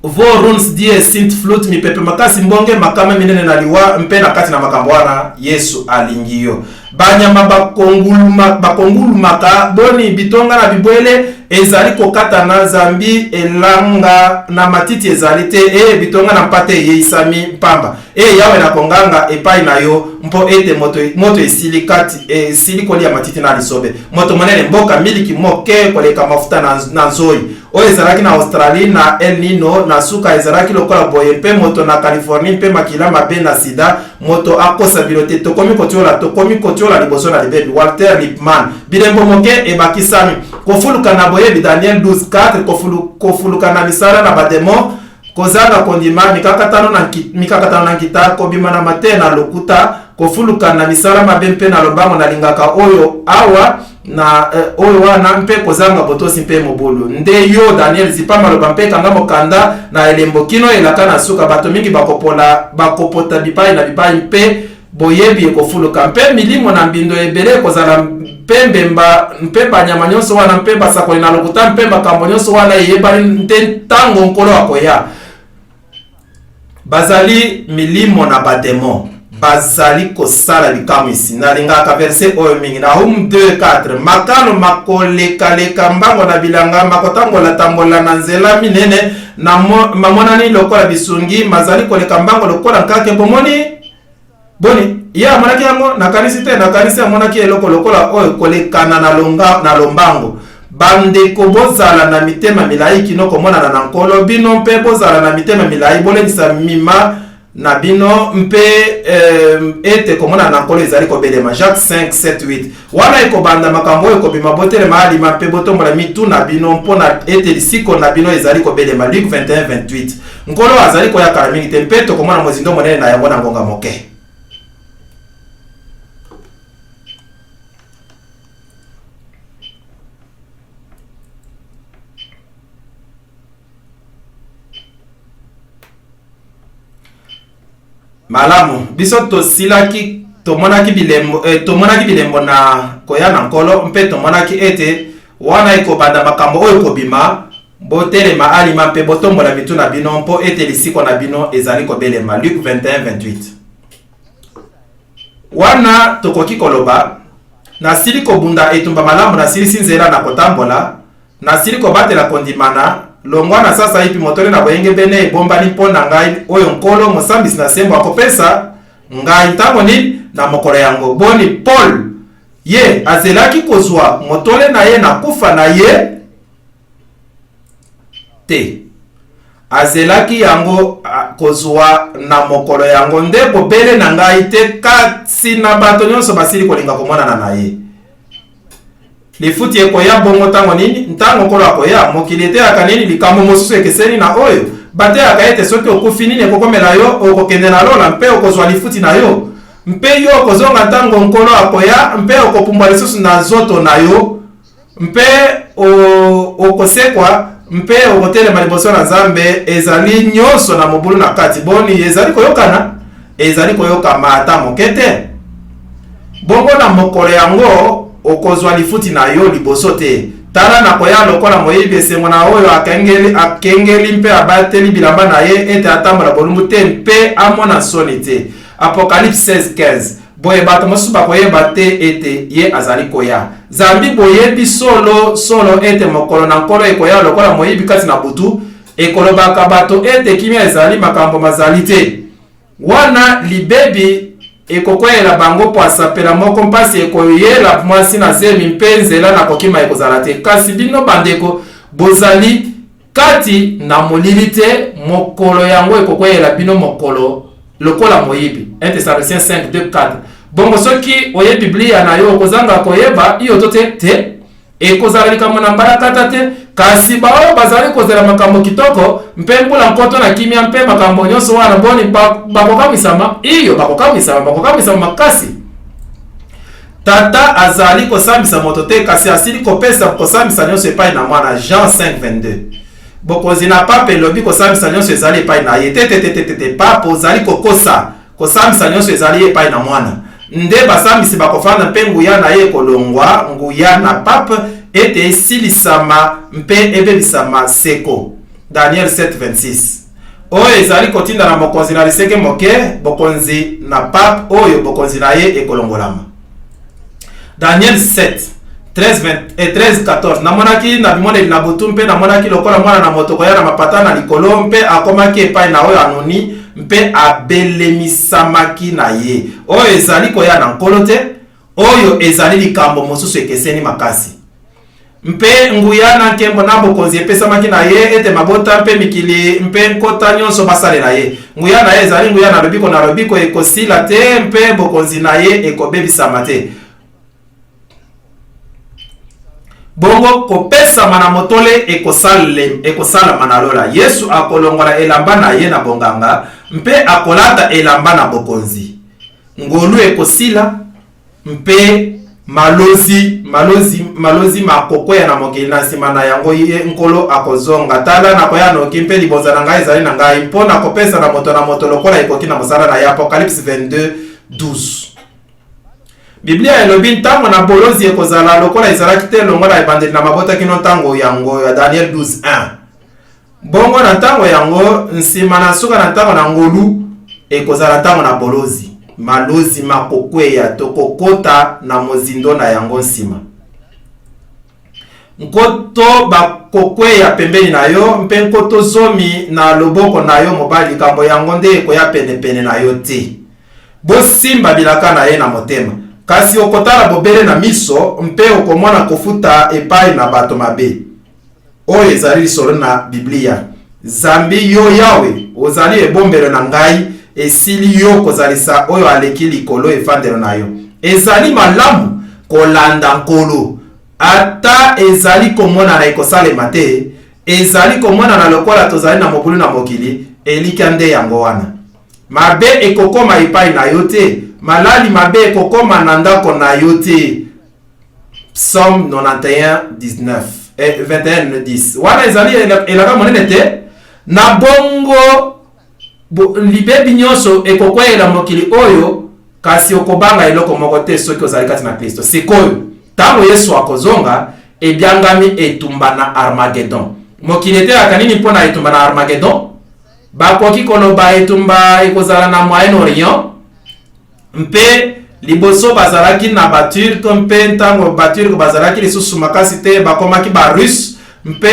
[SPEAKER 1] Vo runs die sint flut, mipepe makasi, mbonge, makama minene na liwa, mpe na kati na makambo wana, Yesu alingi yo. Banyama bakonguluma, bakongulumaka, boni bitonga na bibwele ezali kokatana, zambi elanga na matiti ezali te, e bitonga na mpate eyeisami mpamba. E Yawe, nakonganga epai na yo, mpo ete moto, moto esili kati, esili kolia matiti na lisobe. Moto monene, mboka, miliki moke koleka mafuta na, na nzoi. Oyo ezalaki na Australie na El Nino na suka ezalaki lokola boye, mpe moto na Californie, mpe makila mabe na sida. Moto akosa bino te, tokomi kotiola, tokomi kotiola liboso na libebi. Walter Lippmann. Bilembo moke ebakisami. Kofuluka na boyebi, Daniel 12:4, kofulu, kofuluka na misala na bademo, kozanga kondima, mikakatano na, mikakatano na nkita, kobima na mateya na lokuta, kofuluka na misala mabe mpe na lombango nalingaka oyo awa na eh, oyo wana mpe kozanga botosi mpe mobulu. Nde yo Daniel, zipa maloba mpe kanga mokanda na elembo kino elaka na suka. Bato mingi bakopola, bakopota bipai na bipai mpe boyebi ekofuluka, mpe milimo na mbindo ebele ekozala, mpe mbemba mpe banyama nyonso wana mpe basakoli na lokuta mpe makambo nyonso wana eyebani nte ntango Nkolo akoya. Bazali milimo na bademo bazali kosala bikamwisi. Nalingaka verse oyo mingi, Nahum 2:4. Makalo makolekaleka mbango na bilanga, makotambolatambola na nzela minene, na mamonani lokola bisungi, mazali koleka mbango lokola nkake. Bomoni? Boni, ye amonaki yango? Nakanisi te. Nakanisi amonaki eloko lokola oyo kolekana na, longa, na lombango. Bandeko, bozala na mitema milai kino komonana na Nkolo. Bino mpe bozala na mitema milai, bolendisa mima na bino mpe eh, ete komonana na Nkolo ezali kobelema. Jacques 5, 7, 8. Wana ekobanda makambo oyo kobima, botelema alima mpe botombola mitu na bino, mpo na ete lisiko na bino ezali kobelema. Luc 21, 28. Nkolo azali koya kala mingi te, mpe tokomona mozindo monene na yango na ngonga moke. Malamu, biso tosilaki tomonaki bilembo, eh, tomonaki bilembo na koya na Nkolo, mpe tomonaki ete wana ekobanda makambo oyo kobima, botelema alima mpe botombola mitu na bino, mpo ete lisiko na bino ezali kobelema. Luc 21:28. Wana tokoki koloba, Nasili kobunda etumba malamu, nasilisi nzela na kotambola, Nasili kobatela kondimana, longwa na sasaipi motole na boyengebene ebombani mpo na ngai, oyo Nkolo, mosambisi na sembo, akopesa ngai ntango nini? Na mokolo yango. Boni, Paul, ye azelaki kozwa motole na ye na kufa na ye? Te. Azelaki yango kozwa na mokolo yango, nde bobele na ngai te, kasi na bato nyonso basili kolinga komonana na ye. Lifuti ekoya bongo ntango nini? Ntango Nkolo akoya. Mokili eteyaka nini? Likambo mosusu ekeseni na oyo. Bateyaka ete soki okufi, nini ekokomela yo? Okokende na lola mpe okozwa lifuti na yo. Mpe yo okozonga ntango Nkolo akoya, mpe okopumbwa lisusu na nzoto na yo, mpe okosekwa, mpe okotelema liboso na Nzambe. Ezali nyonso na mobulu na kati. Boni, ezali koyokana? Ezali koyokama ata moke te. Bongo na mokolo yango okozwa lifuti na yo liboso te. Tala, nakoya lokola moyibi. Esengo na oyo akengeli, akengeli mpe abateli bilamba na ye ete atambola bolumbu te mpe amona nsoni te. Apocalypse 16:15. Boye bato mosusu bakoyeba te ete ye azali koya. Zambi boyebi solo solo ete mokolo na Nkolo ekoya lokola moyibi kati na butu, ekolobaka bato ete kimia ezali, makambo mazali te. Wana libebi ekokweyela bango pwasa pela moko, mpasi ekoyela mwasi na zemi, mpe nzela na kokima ekozala te. Kasi bino, bandeko, bozali kati na molili te, mokolo yango ekokweyela bino mokolo lokola moyibi. 1 Thessaloniciens 5, 2, 4. Bongo soki oye Biblia na yo, okozanga koyeba iyo to te? Te. Ekozala likambo na mbalakata te, kasi baoyo bazali kozela makambo kitoko mpe mbula nkoto na kimia mpe makambo nyonso wana, boni bakokamwisama? Iyo, bakokamwisama, bakokamwisama makasi. Tata azali kosambisa moto te, kasi asili kopesa kosambisa nyonso epai na Mwana. Jean 5:22. Bokonzi na Pape elobi kosambisa nyonso ezali epai na ye. Te, te, te, te, te, te. Pape, ozali kokosa. Kosambisa nyonso ezali epai na Mwana. Nde basambisi bakofanda mpe nguya na ye ekolongwa, nguya na Pape, ete esilisama mpe ebebisama seko. Daniel 7:26. Oyo ezali kotinda na mokonzi na liseke moke, bokonzi na Pape oyo bokonzi na ye ekolongolama. Daniel 7, 13, 13, 14. Namonaki na bimoneli na butu, mpe namonaki lokola mwana na moto koya na mapata na likolo, mpe akomaki epai na oyo anuni, mpe abelemisamaki na ye. Oyo ezali koya na Nkolo te, oyo ezali likambo mosusu ekeseni makasi. Mpe nguya na nkembo na bokonzi epesamaki na ye, ete mabota mpe mikili mpe nkota nyonso basalela ye. Nguya na ye ezali nguya na lobiko na lobiko, ekosila te, mpe bokonzi na ye ekobebisama te. Bongo kopesama na motole ekosalama na lola. Yesu akolongola elamba na ye na bonganga mpe akolata elamba na bokonzi. Ngolu ekosila mpe malozi, malozi, malozi makokweya na mokili. Na nsima na yango ye Nkolo akozonga. Tala, nakoya noki, mpe libonza na ngai ezali na ngai, mpo na kopesa na moto na moto lokola ekoki na mosala na ye. Apocalypse 22, 12. Biblia elobi ntango na bolozi ekozala lokola ezalaki te longwa na ebandeli na mabota kino ntango yango ya Daniel 12, 1. Bongo na ntango yango, nsima na nsuka na ntango na ngolu, ekozala ntango na bolozi. Malozi makokweya, tokokota na mozindo na yango nsima. Nkoto bakokweya pembeni na yo, mpe nkoto zomi na loboko na yo mobali, likambo yango nde ekoya penepene na yo te. Bosimba bilaka na ye na motema, kasi okotala bobele na miso, mpe okomona kofuta epai na bato mabe. Oyo ezali lisolo na Biblia. Zambi yo, Yawe, ozali ebombelo na ngai, esili yo kozalisa oyo aleki likolo efandelo na yo. Ezali malamu kolanda Nkolo, ata ezali komonana ekosalema te, ezali komonana lokola tozali na mobulu na mokili, elikya nde yango wana. Mabe ekokoma epai na yo te, malali mabe ekokoma na ndako na yo te. Psaume 91, 19, eh, 21, 10. Wana ezali elaka monene te. Na bongo bo, libebi nyonso ekokweyela mokili oyo, kasi okobanga eloko moko te soki ozali kati na Klisto. Sikoyo, ntango Yesu akozonga, ebyangami etumba na Armagedon. Mokili eteyaka nini mpo na etumba na Armagedon? Bakoki koloba etumba ekozala na Moyen-Orient Mpe liboso bazalaki na ba-Turc, mpe ntango ba-Turc bazalaki lisusu makasi te, bakomaki ba-Russe, mpe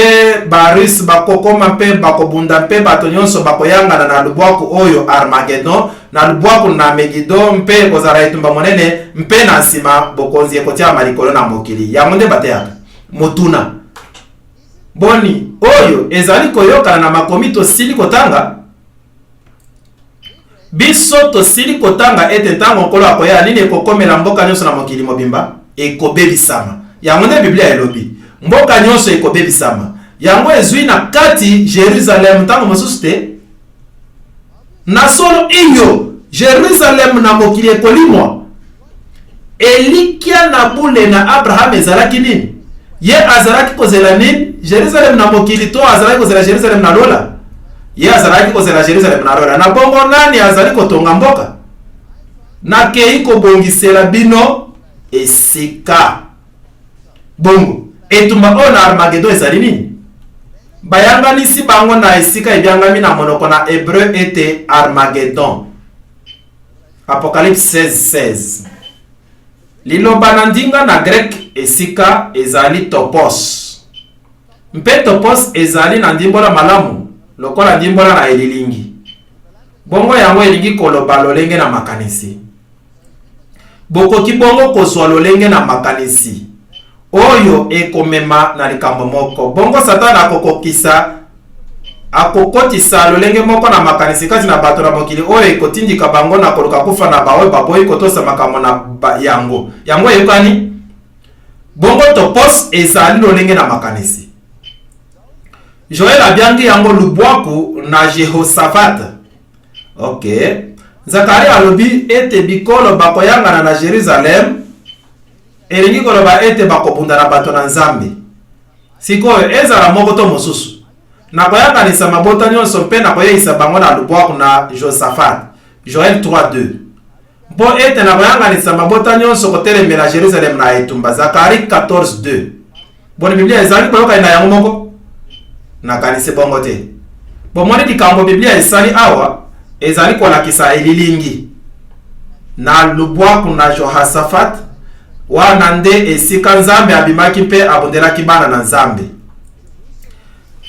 [SPEAKER 1] ba-Russe bakokoma mpe bakobunda, mpe bato nyonso bakoyangana na lubwaku oyo Armagedon, na lubwaku na Megido, mpe ekozala etumba monene, mpe na nsima bokonzi ekotiama likolo na mokili. Yango nde bateyaka. Motuna. Boni, oyo ezali koyokana na makomi tosili kotanga? Biso tosili kotanga ete ntango Nkolo akoya, nini ekokomela mboka nyonso na mokili mobimba? Ekobebisama. Yango nde Biblia elobi. Mboka nyonso ekobebisama. Yango ezwi na kati Jerusalem ntango mosusu te? Na solo, iyo, Jerusalem na mokili ekolimwa. Elikya na bule na Abraham ezalaki nini? Ye azalaki kozela nini? Jerusalem na mokili to azalaki kozela Jerusalem na lola? Ye azalaki kozela Jerusalem na lola. Na bongo nani azali kotonga mboka? Nakei kobongisela bino esika. Bongo, etumba oyo na Armagedon ezali nini? Bayanganisi bango na esika ebyangami na monoko na Hebreu ete Armagedon. Apocalypse 16:16. Liloba na ndinga na greke esika ezali topos. Mpe topos ezali na ndimbola malamu lokola ndimbola na elilingi. Bongo yango elingi koloba lolenge na makanisi. Bokoki bongo kozwa lolenge na makanisi oyo ekomema na likambo moko. Bongo Satana akokokisa akokotisa lolenge moko na makanisi kati na bato na mokili oyo ekotindika bango na koluka kufa na baoyo baboyi kotosa makambo na yango. Yango eyokani? Bongo topos ezali lolenge na makanisi. Joel abiangi yango lubwaku na Jehosafat. Ok. Zakaria alobi ete bikolo bakoyangana na Jerusalem, elingi koloba ete bakobunda na bato na Nzambe. Sikoyo, ezala moko to mosusu, nakoyanganisa mabota nyonso mpe nakoyeisa bango na lubwaku na Josafat. Joel 3:2. Mpo ete nakoyanganisa mabota nyonso kotelemela Jerusalem na etumba. Zakari 14:2. Boni, Biblia ezali boyokani na yango moko? Nakanisi bongo te. Bomoni likambo Biblia esali awa? Ezali kolakisa elilingi na lubwaku na Johasafat. Wana nde esika Nzambe abimaki mpe abundelaki bana na Nzambe.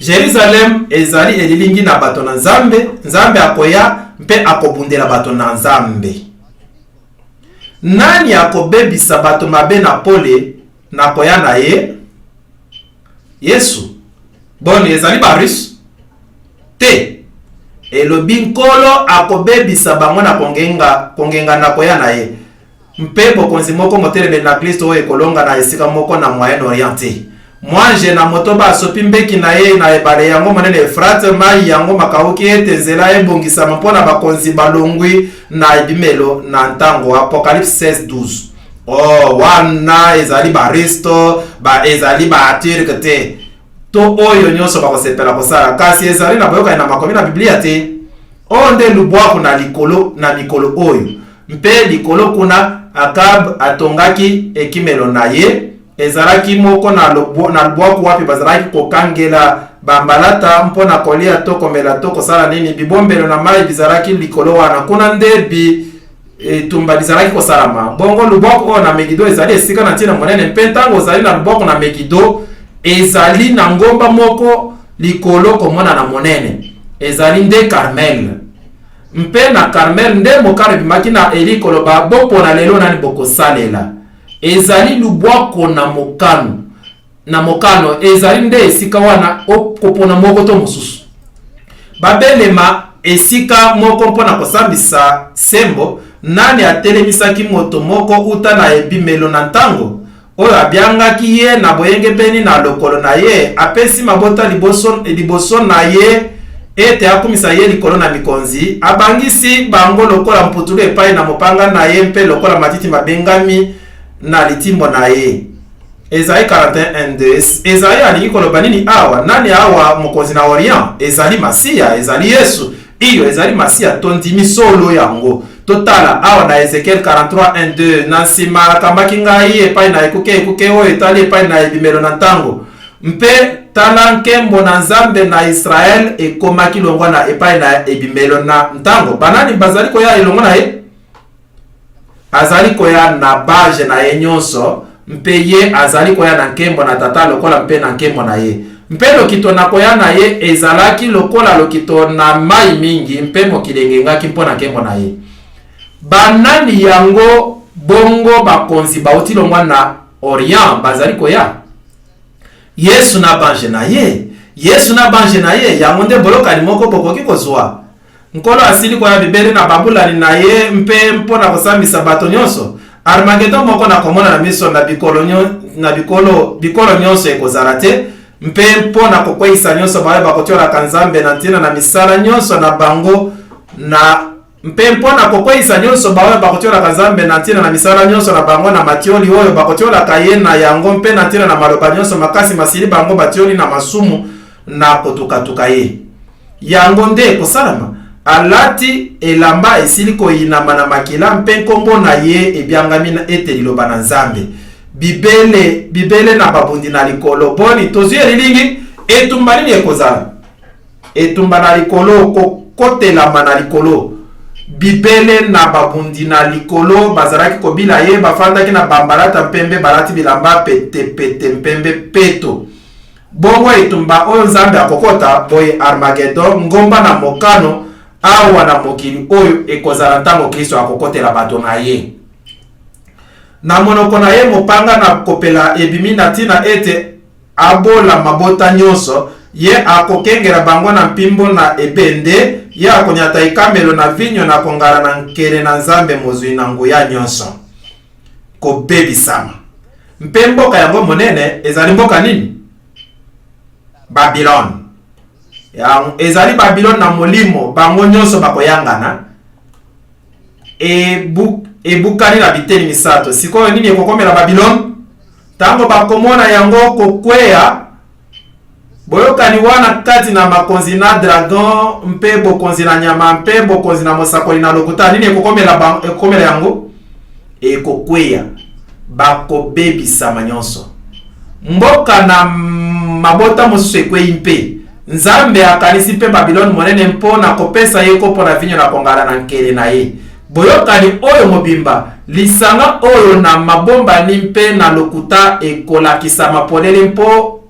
[SPEAKER 1] Jerusalem ezali elilingi na bato na Nzambe. Nzambe akoya mpe akobundela bato na Nzambe. Nani akobebisa bato mabe na pole na koya na ye? Yesu. Boni, ezali ba Russe? Te. Elobi Nkolo akobebisa bango na kongenga, kongenga na koya na ye. Mpe bokonzi moko motelemeli na Klisto oyo ekolonga na esika moko na Moyen-Orient te. Mwanje na motoba asopi mbeki na ye na ebale yango monene Efrate, mai yango makauki ete nzela ebongisama mpo na bakonzi balongwi na ebimelo na ntango. Apocalypse 16:12. Oh, wana ezali Baristo, ba, ezali Baturke te, to oyo nyonso bakosepela kosala, kasi ezali na boyokani na makomi na Biblia te. Oyo nde lubwaku na likolo na mikolo oyo. Mpe likolo kuna, Akab atongaki ekimelo na ye. Ezalaki moko na lobwaku wapi bazalaki kokangela bambalata mpo na kolia to komela to kosala nini. Bibombelo na mai bizalaki likolo wana. Kuna nde bi etumba bizalaki kosalama. Bongo lobwaku oyo na Megido ezali esika na ntina monene, mpe ntango ozali na lobwaku na Megido, ezali na ngomba moko likolo komonana monene. Ezali nde Karmele. Mpe na Karmele nde mokano ebimaki na Eli koloba, Bopona lelo nani bokosalela. Ezali lubwako na mokano. Na mokano, ezali nde esika wana okopona moko to mosusu. Babelema esika moko mpo na kosambisa sembo. Nani atelemisaki moto moko uta na ebimelo na ntango, oyo abiangaki ye na boyengebeni na lokolo na ye, apesi mabota liboso, liboso na ye ete akumisa ye likolo na mikonzi, abangisi bango lokola mputulu epai na mopanga na ye mpe lokola matiti mabengami na litimbo na ye. Ezai 41:2. Ezai alingi koloba nini awa? Nani awa mokonzi na Orient? Ezali Masiya, ezali Yesu. Iyo, ezali Masiya, tondimi solo yango. Totala awa na Ezekiel 43:1-2. Na nsima akambaki ngai epai na ekuke, ekuke oyo etali epai na ebimelo na ntango. Mpe tala, nkembo na Nzambe na Yisraele ekomaki longwa na epai na ebimelo na ntango. Banani bazali koya elongo na ye? Azali koya na banje na ye nyonso, mpe ye azali koya na nkembo na Tata lokola mpe na nkembo na ye. Mpe lokito na koya na ye ezalaki lokola lokito na mai mingi, mpe mokili engengaki mpo na nkembo na ye. Banani yango bongo bakonzi bauti longwa na Orient bazali koya? Yesu na banje na ye. Yesu na banje na ye, yango nde boyokani moko bokoki kozwa. Nkolo asili koya bibele na babulani na ye mpe mpo na kosambisa bato nyonso. Armagedon moko na komona na miso na bikolo, na bikolo, bikolo nyonso ekozala te, mpe mpo na kokweisa nyonso baoyo bakotiolaka Nzambe na ntina na misala nyonso na bango na mpe mpo na kokweisa nyonso baoyo bakotiolaka Nzambe na ntina na misala nyonso na bango na matioli oyo bakotiolaka ye na yango mpe na ntina na maloba nyonso makasi masili bango batioli na masumu na kotukatuka ye. Yango nde ekosalama. Alati elamba esili koyinama na makila, mpe nkombo na ye ebiangami ete Liloba na Nzambe. Bibele, bibele na babundi na likolo. Boni, tozwi elilingi? Etumba nini ekozala? Etumba na likolo, kokotelama na likolo. Bibele na babundi na likolo bazalaki kobila ye, bafandaki na bambalata mpembe, balati bilamba petepete mpembe peto. Bongo etumba oyo Nzambe akokota, boye Armagedon, ngomba na mokano, awa na mokili oyo, ekozala ntango Klisto akokotela bato na ye. Na monoko na ye mopanga na kopela ebimi na ntina ete abola mabota nyonso, ye akokengela bango na mpimbo na ebende, ye akonyata ekamelo na vinyo na kongala na nkele na Nzambe mozwi na nguya nyonso. Kobebisama. Mpe mboka yango monene ezali mboka nini? Babilone. Ezali Babilone na molimo, bango nyonso bakoyangana. Ebu, ebukani na biteni misato. Sikoyo nini ekokomela Babilone? Ntango bakomona yango kokwea, boyokani wana kati na makonzi na dragon mpe bokonzi na nyama mpe bokonzi na mosakoli na lokuta, nini ekokomela, ekokomela yango? Ekokweya, bakobebisama nyonso. Mboka na mabota mosusu ekwei mpe Nzambe akanisi mpe Babilone Monene mpo na kopesa ye kopo na vinyo na kongala na nkele na ye. Boyokani oyo mobimba, lisanga oyo na mabombani mpe na lokuta ekolakisama polele mpo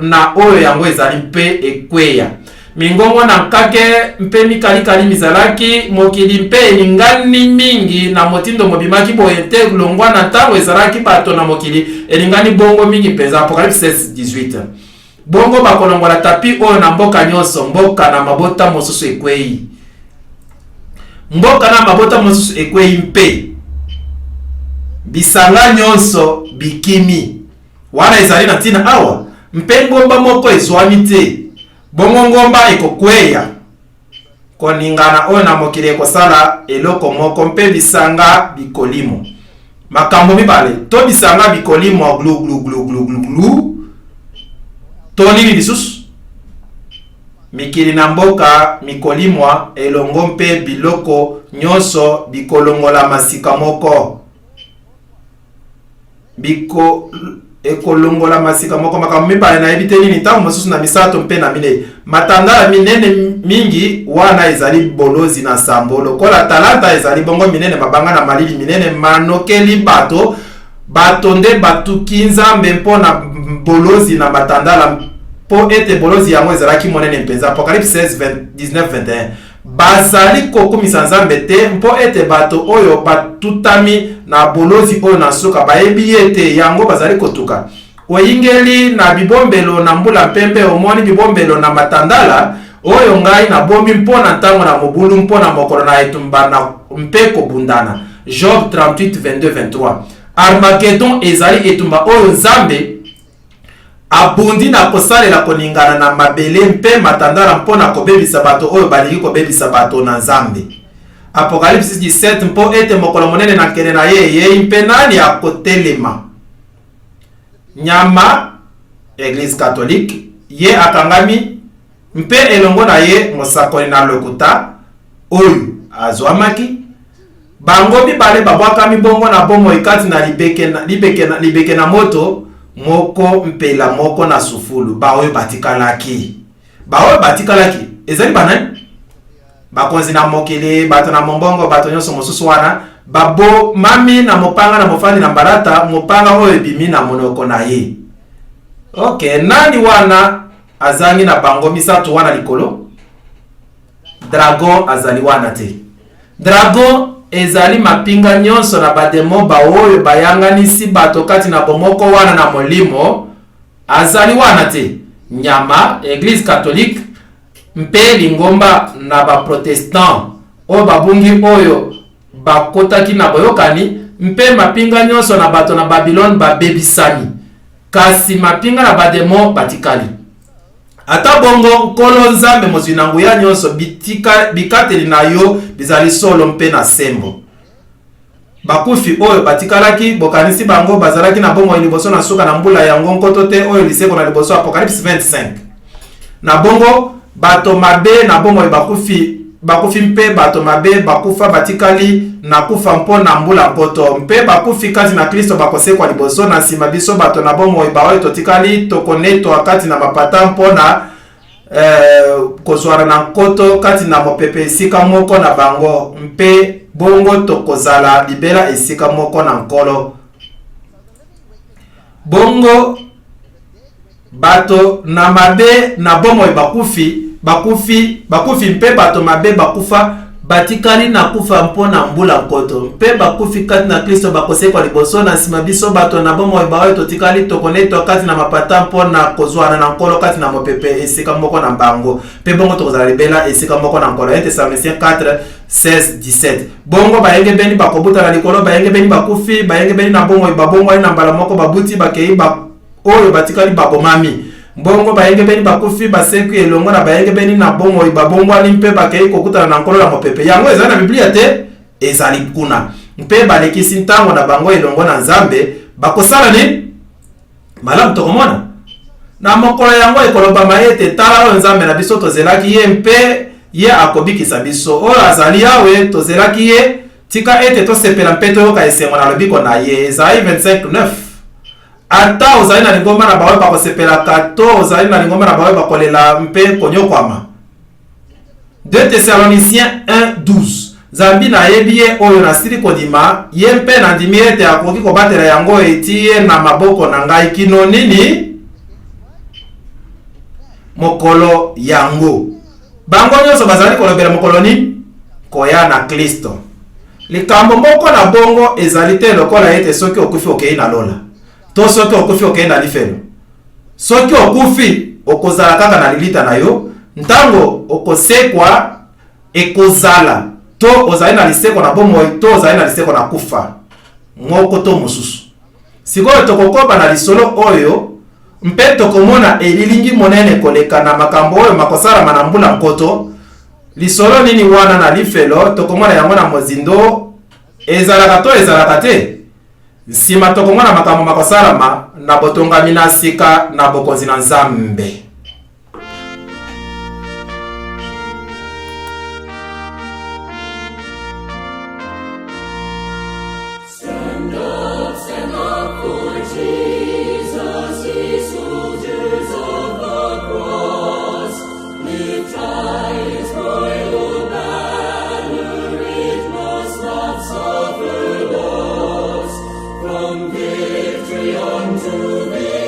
[SPEAKER 1] na oyo yango ezali mpe ekweya. Mingongo na nkake mpe mikalikali mizalaki, mokili mpe eningani mingi na motindo mobimaki boye te longwa na ntango ezalaki bato na mokili eningani bongo mingi mpenza. Apocalypse 16, 18. Bongo bakolongola tapi oyo na mboka nyonso, mboka na mabota mosusu ekwei. Mboka na mabota mosusu ekwei mpe bisanga nyonso bikimi. Wana ezali na ntina awa, mpe ngomba moko ezwami te, bongo ngomba ekokweya. Koningana oyo na mokili ekosala eloko moko mpe bisanga bikolimo. Makambo mibale, to bisanga bikolimwa glu glu glu glu glu glu, to nini lisusu? Mikili na mboka mikolimwa elongo mpe biloko nyonso bikolongolama sika moko. Biko ekolongolama sika moko. Makambo mibale, nayebi te nini, ntango mosusu na misato mpe na minei. Matandala minene mingi wana ezali bolozi na nsambo, lokola talanta ezali bongo minene, mabanga na malili minene manokeli bato. Bato nde batuki Nzambe mpo na bolozi na matandala, mpo ete bolozi yango ezalaki monene mpenza. Apocalypse 16, 19, 21. Bazali kokumisa Nzambe te mpo ete bato oyo batutami na bolozi oyo na nsuka bayebi ye te, yango bazali kotuka. Oyingeli na bibombelo na mbula mpembe, omoni bibombelo na matandala, oyo ngai nabombi mpo na ntango na mobulu, mpo na mokolo na etumba na mpe kobundana. Job 38, 22, 23. Armagedon ezali etumba oyo Nzambe abundi na kosalela koningana na mabele mpe matandala mpo na kobebisa bato oyo balingi kobebisa bato na Nzambe. Apokalipsi 17 Mpo ete mokolo monene na nkele na ye eyei, mpe nani akotelema? Nyama, Eglise Katolike, ye akangami, mpe elongo na ye mosakoli na lokuta oyo azwamaki. Bango mibale babwakami bongo na bomoi kati na libeke na, libeke na, libeke na moto moko mpela moko na sufulu. Baoyo batikalaki, baoyo batikalaki ezali banani? Bakonzi na mokili, bato na mombongo, bato nyonso mosusu wana babomami na mopanga na mofandi na mbalata, mopanga oyo ebimi na monoko na ye. Ok, nani wana azangi na bango misato wana likolo? Dragon azali wana te. Dragon ezali mapinga nyonso na bademo baoyo bayanganisi bato kati na bomoko wana na molimo. Azali wana te. Nyama, Eglise Katolike mpe lingomba na ba-Protestant oyo babungi oyo bakotaki na boyokani, mpe mapinga nyonso na bato na Babilone babebisami, kasi mapinga na bademo batikali. Ata bongo, Nkolo Nzambe Mozwi-na-Nguya-Nyonso, bitika, bikateli na yo bizali solo mpe na sembo. Bakufi oyo batikalaki, bokanisi bango bazalaki na bomoi liboso na nsuka na mbula yango nkoto te oyo liseko na liboso? Apocalypse 25. Na bongo, bato mabe na bomoi bakufi. bakufi mpe bato mabe bakufa batikali na kufa mpo na mbula nkoto, mpe bakufi kati na Klisto bakosekwa liboso. Na nsima biso bato na bomoi baoyo totikali tokonetwa kati na mapata mpo na kozwana na nkoto kati na mopepe esika moko na bango, mpe bongo tokozala libela esika moko na Nkolo. Bongo bato na mabe na bomoi bakufi, bakufi, bakufi mpe bato mabe bakufa batikali na kufa mpo na mbula nkoto, mpe bakufi kati na Klisto bakosekwa liboso. Na nsima biso bato na bomoi baoyo totikali tokonetwa kati na mapata mpo na kozwana na Nkolo kati na mopepe esika moko na bango, mpe bongo tokozala libela esika moko na Nkolo. 1 Thessaloniciens 4 16 17. Bongo bayengebeni bakobuta na likolo, bayengebeni bakufi, bayengebeni na bomoi babongwani na mbala moko, babuti bakei, ba oyo batikali babomami. Bongo bayengebeni bakufi basekwi elongo na bayengebeni na bomoi babongwani mpe bakei kokutana na Nkolo na mopepe. Yango ezali na Biblia te? Ezali kuna. Mpe balekisi ntango na bango elongo na Nzambe, bakosala nini? Malamu, tokomona. Na mokolo yango ekolobama ete, Tala oyo Nzambe na biso, tozelaki ye, mpe ye akobikisa biso. Oyo azali Yawe, tozelaki ye, tika ete tosepela mpe toyoka esengo na lobiko na ye. Ezayi 25, 9. Ata ozali na lingomba na baoyo bakosepelaka to ozali na lingomba na baoyo bakolela mpe konyokwama. 2 Thessaloniciens 1, 12. Zambi nayebi ye oyo nasili kondima ye, mpe nandimi ete akoki kobatela yango eti ye na maboko na ngai kino nini? Mokolo yango. Bango nyonso bazali kolobela mokolo nini? Koya na Klisto. Likambo moko na bongo ezali te lokola ete soki okufi okei na lola to soki okufi okei na lifelo. Soki okufi, okozala kaka na lilita na yo. Ntango okosekwa, ekozala to ozali na lisekwa na bomoi to ozali na lisekwa na kufa, moko to mosusu. Sikoyo tokokoba na lisolo oyo mpe tokomona elilingi monene koleka na makambo oyo makosalama na mbula nkoto. Lisolo nini wana na lifelo, tokomona yango na mozindo, ezalaka to ezalaka te. Nsima tokomona makambo makosalama na botongami na sika na Bokonzi na Nzambe.
[SPEAKER 3] Stand up, stand up for Jesus, ye soldiers of the cross. Lift high his royal banner, it must not suffer loss. From victory unto victory.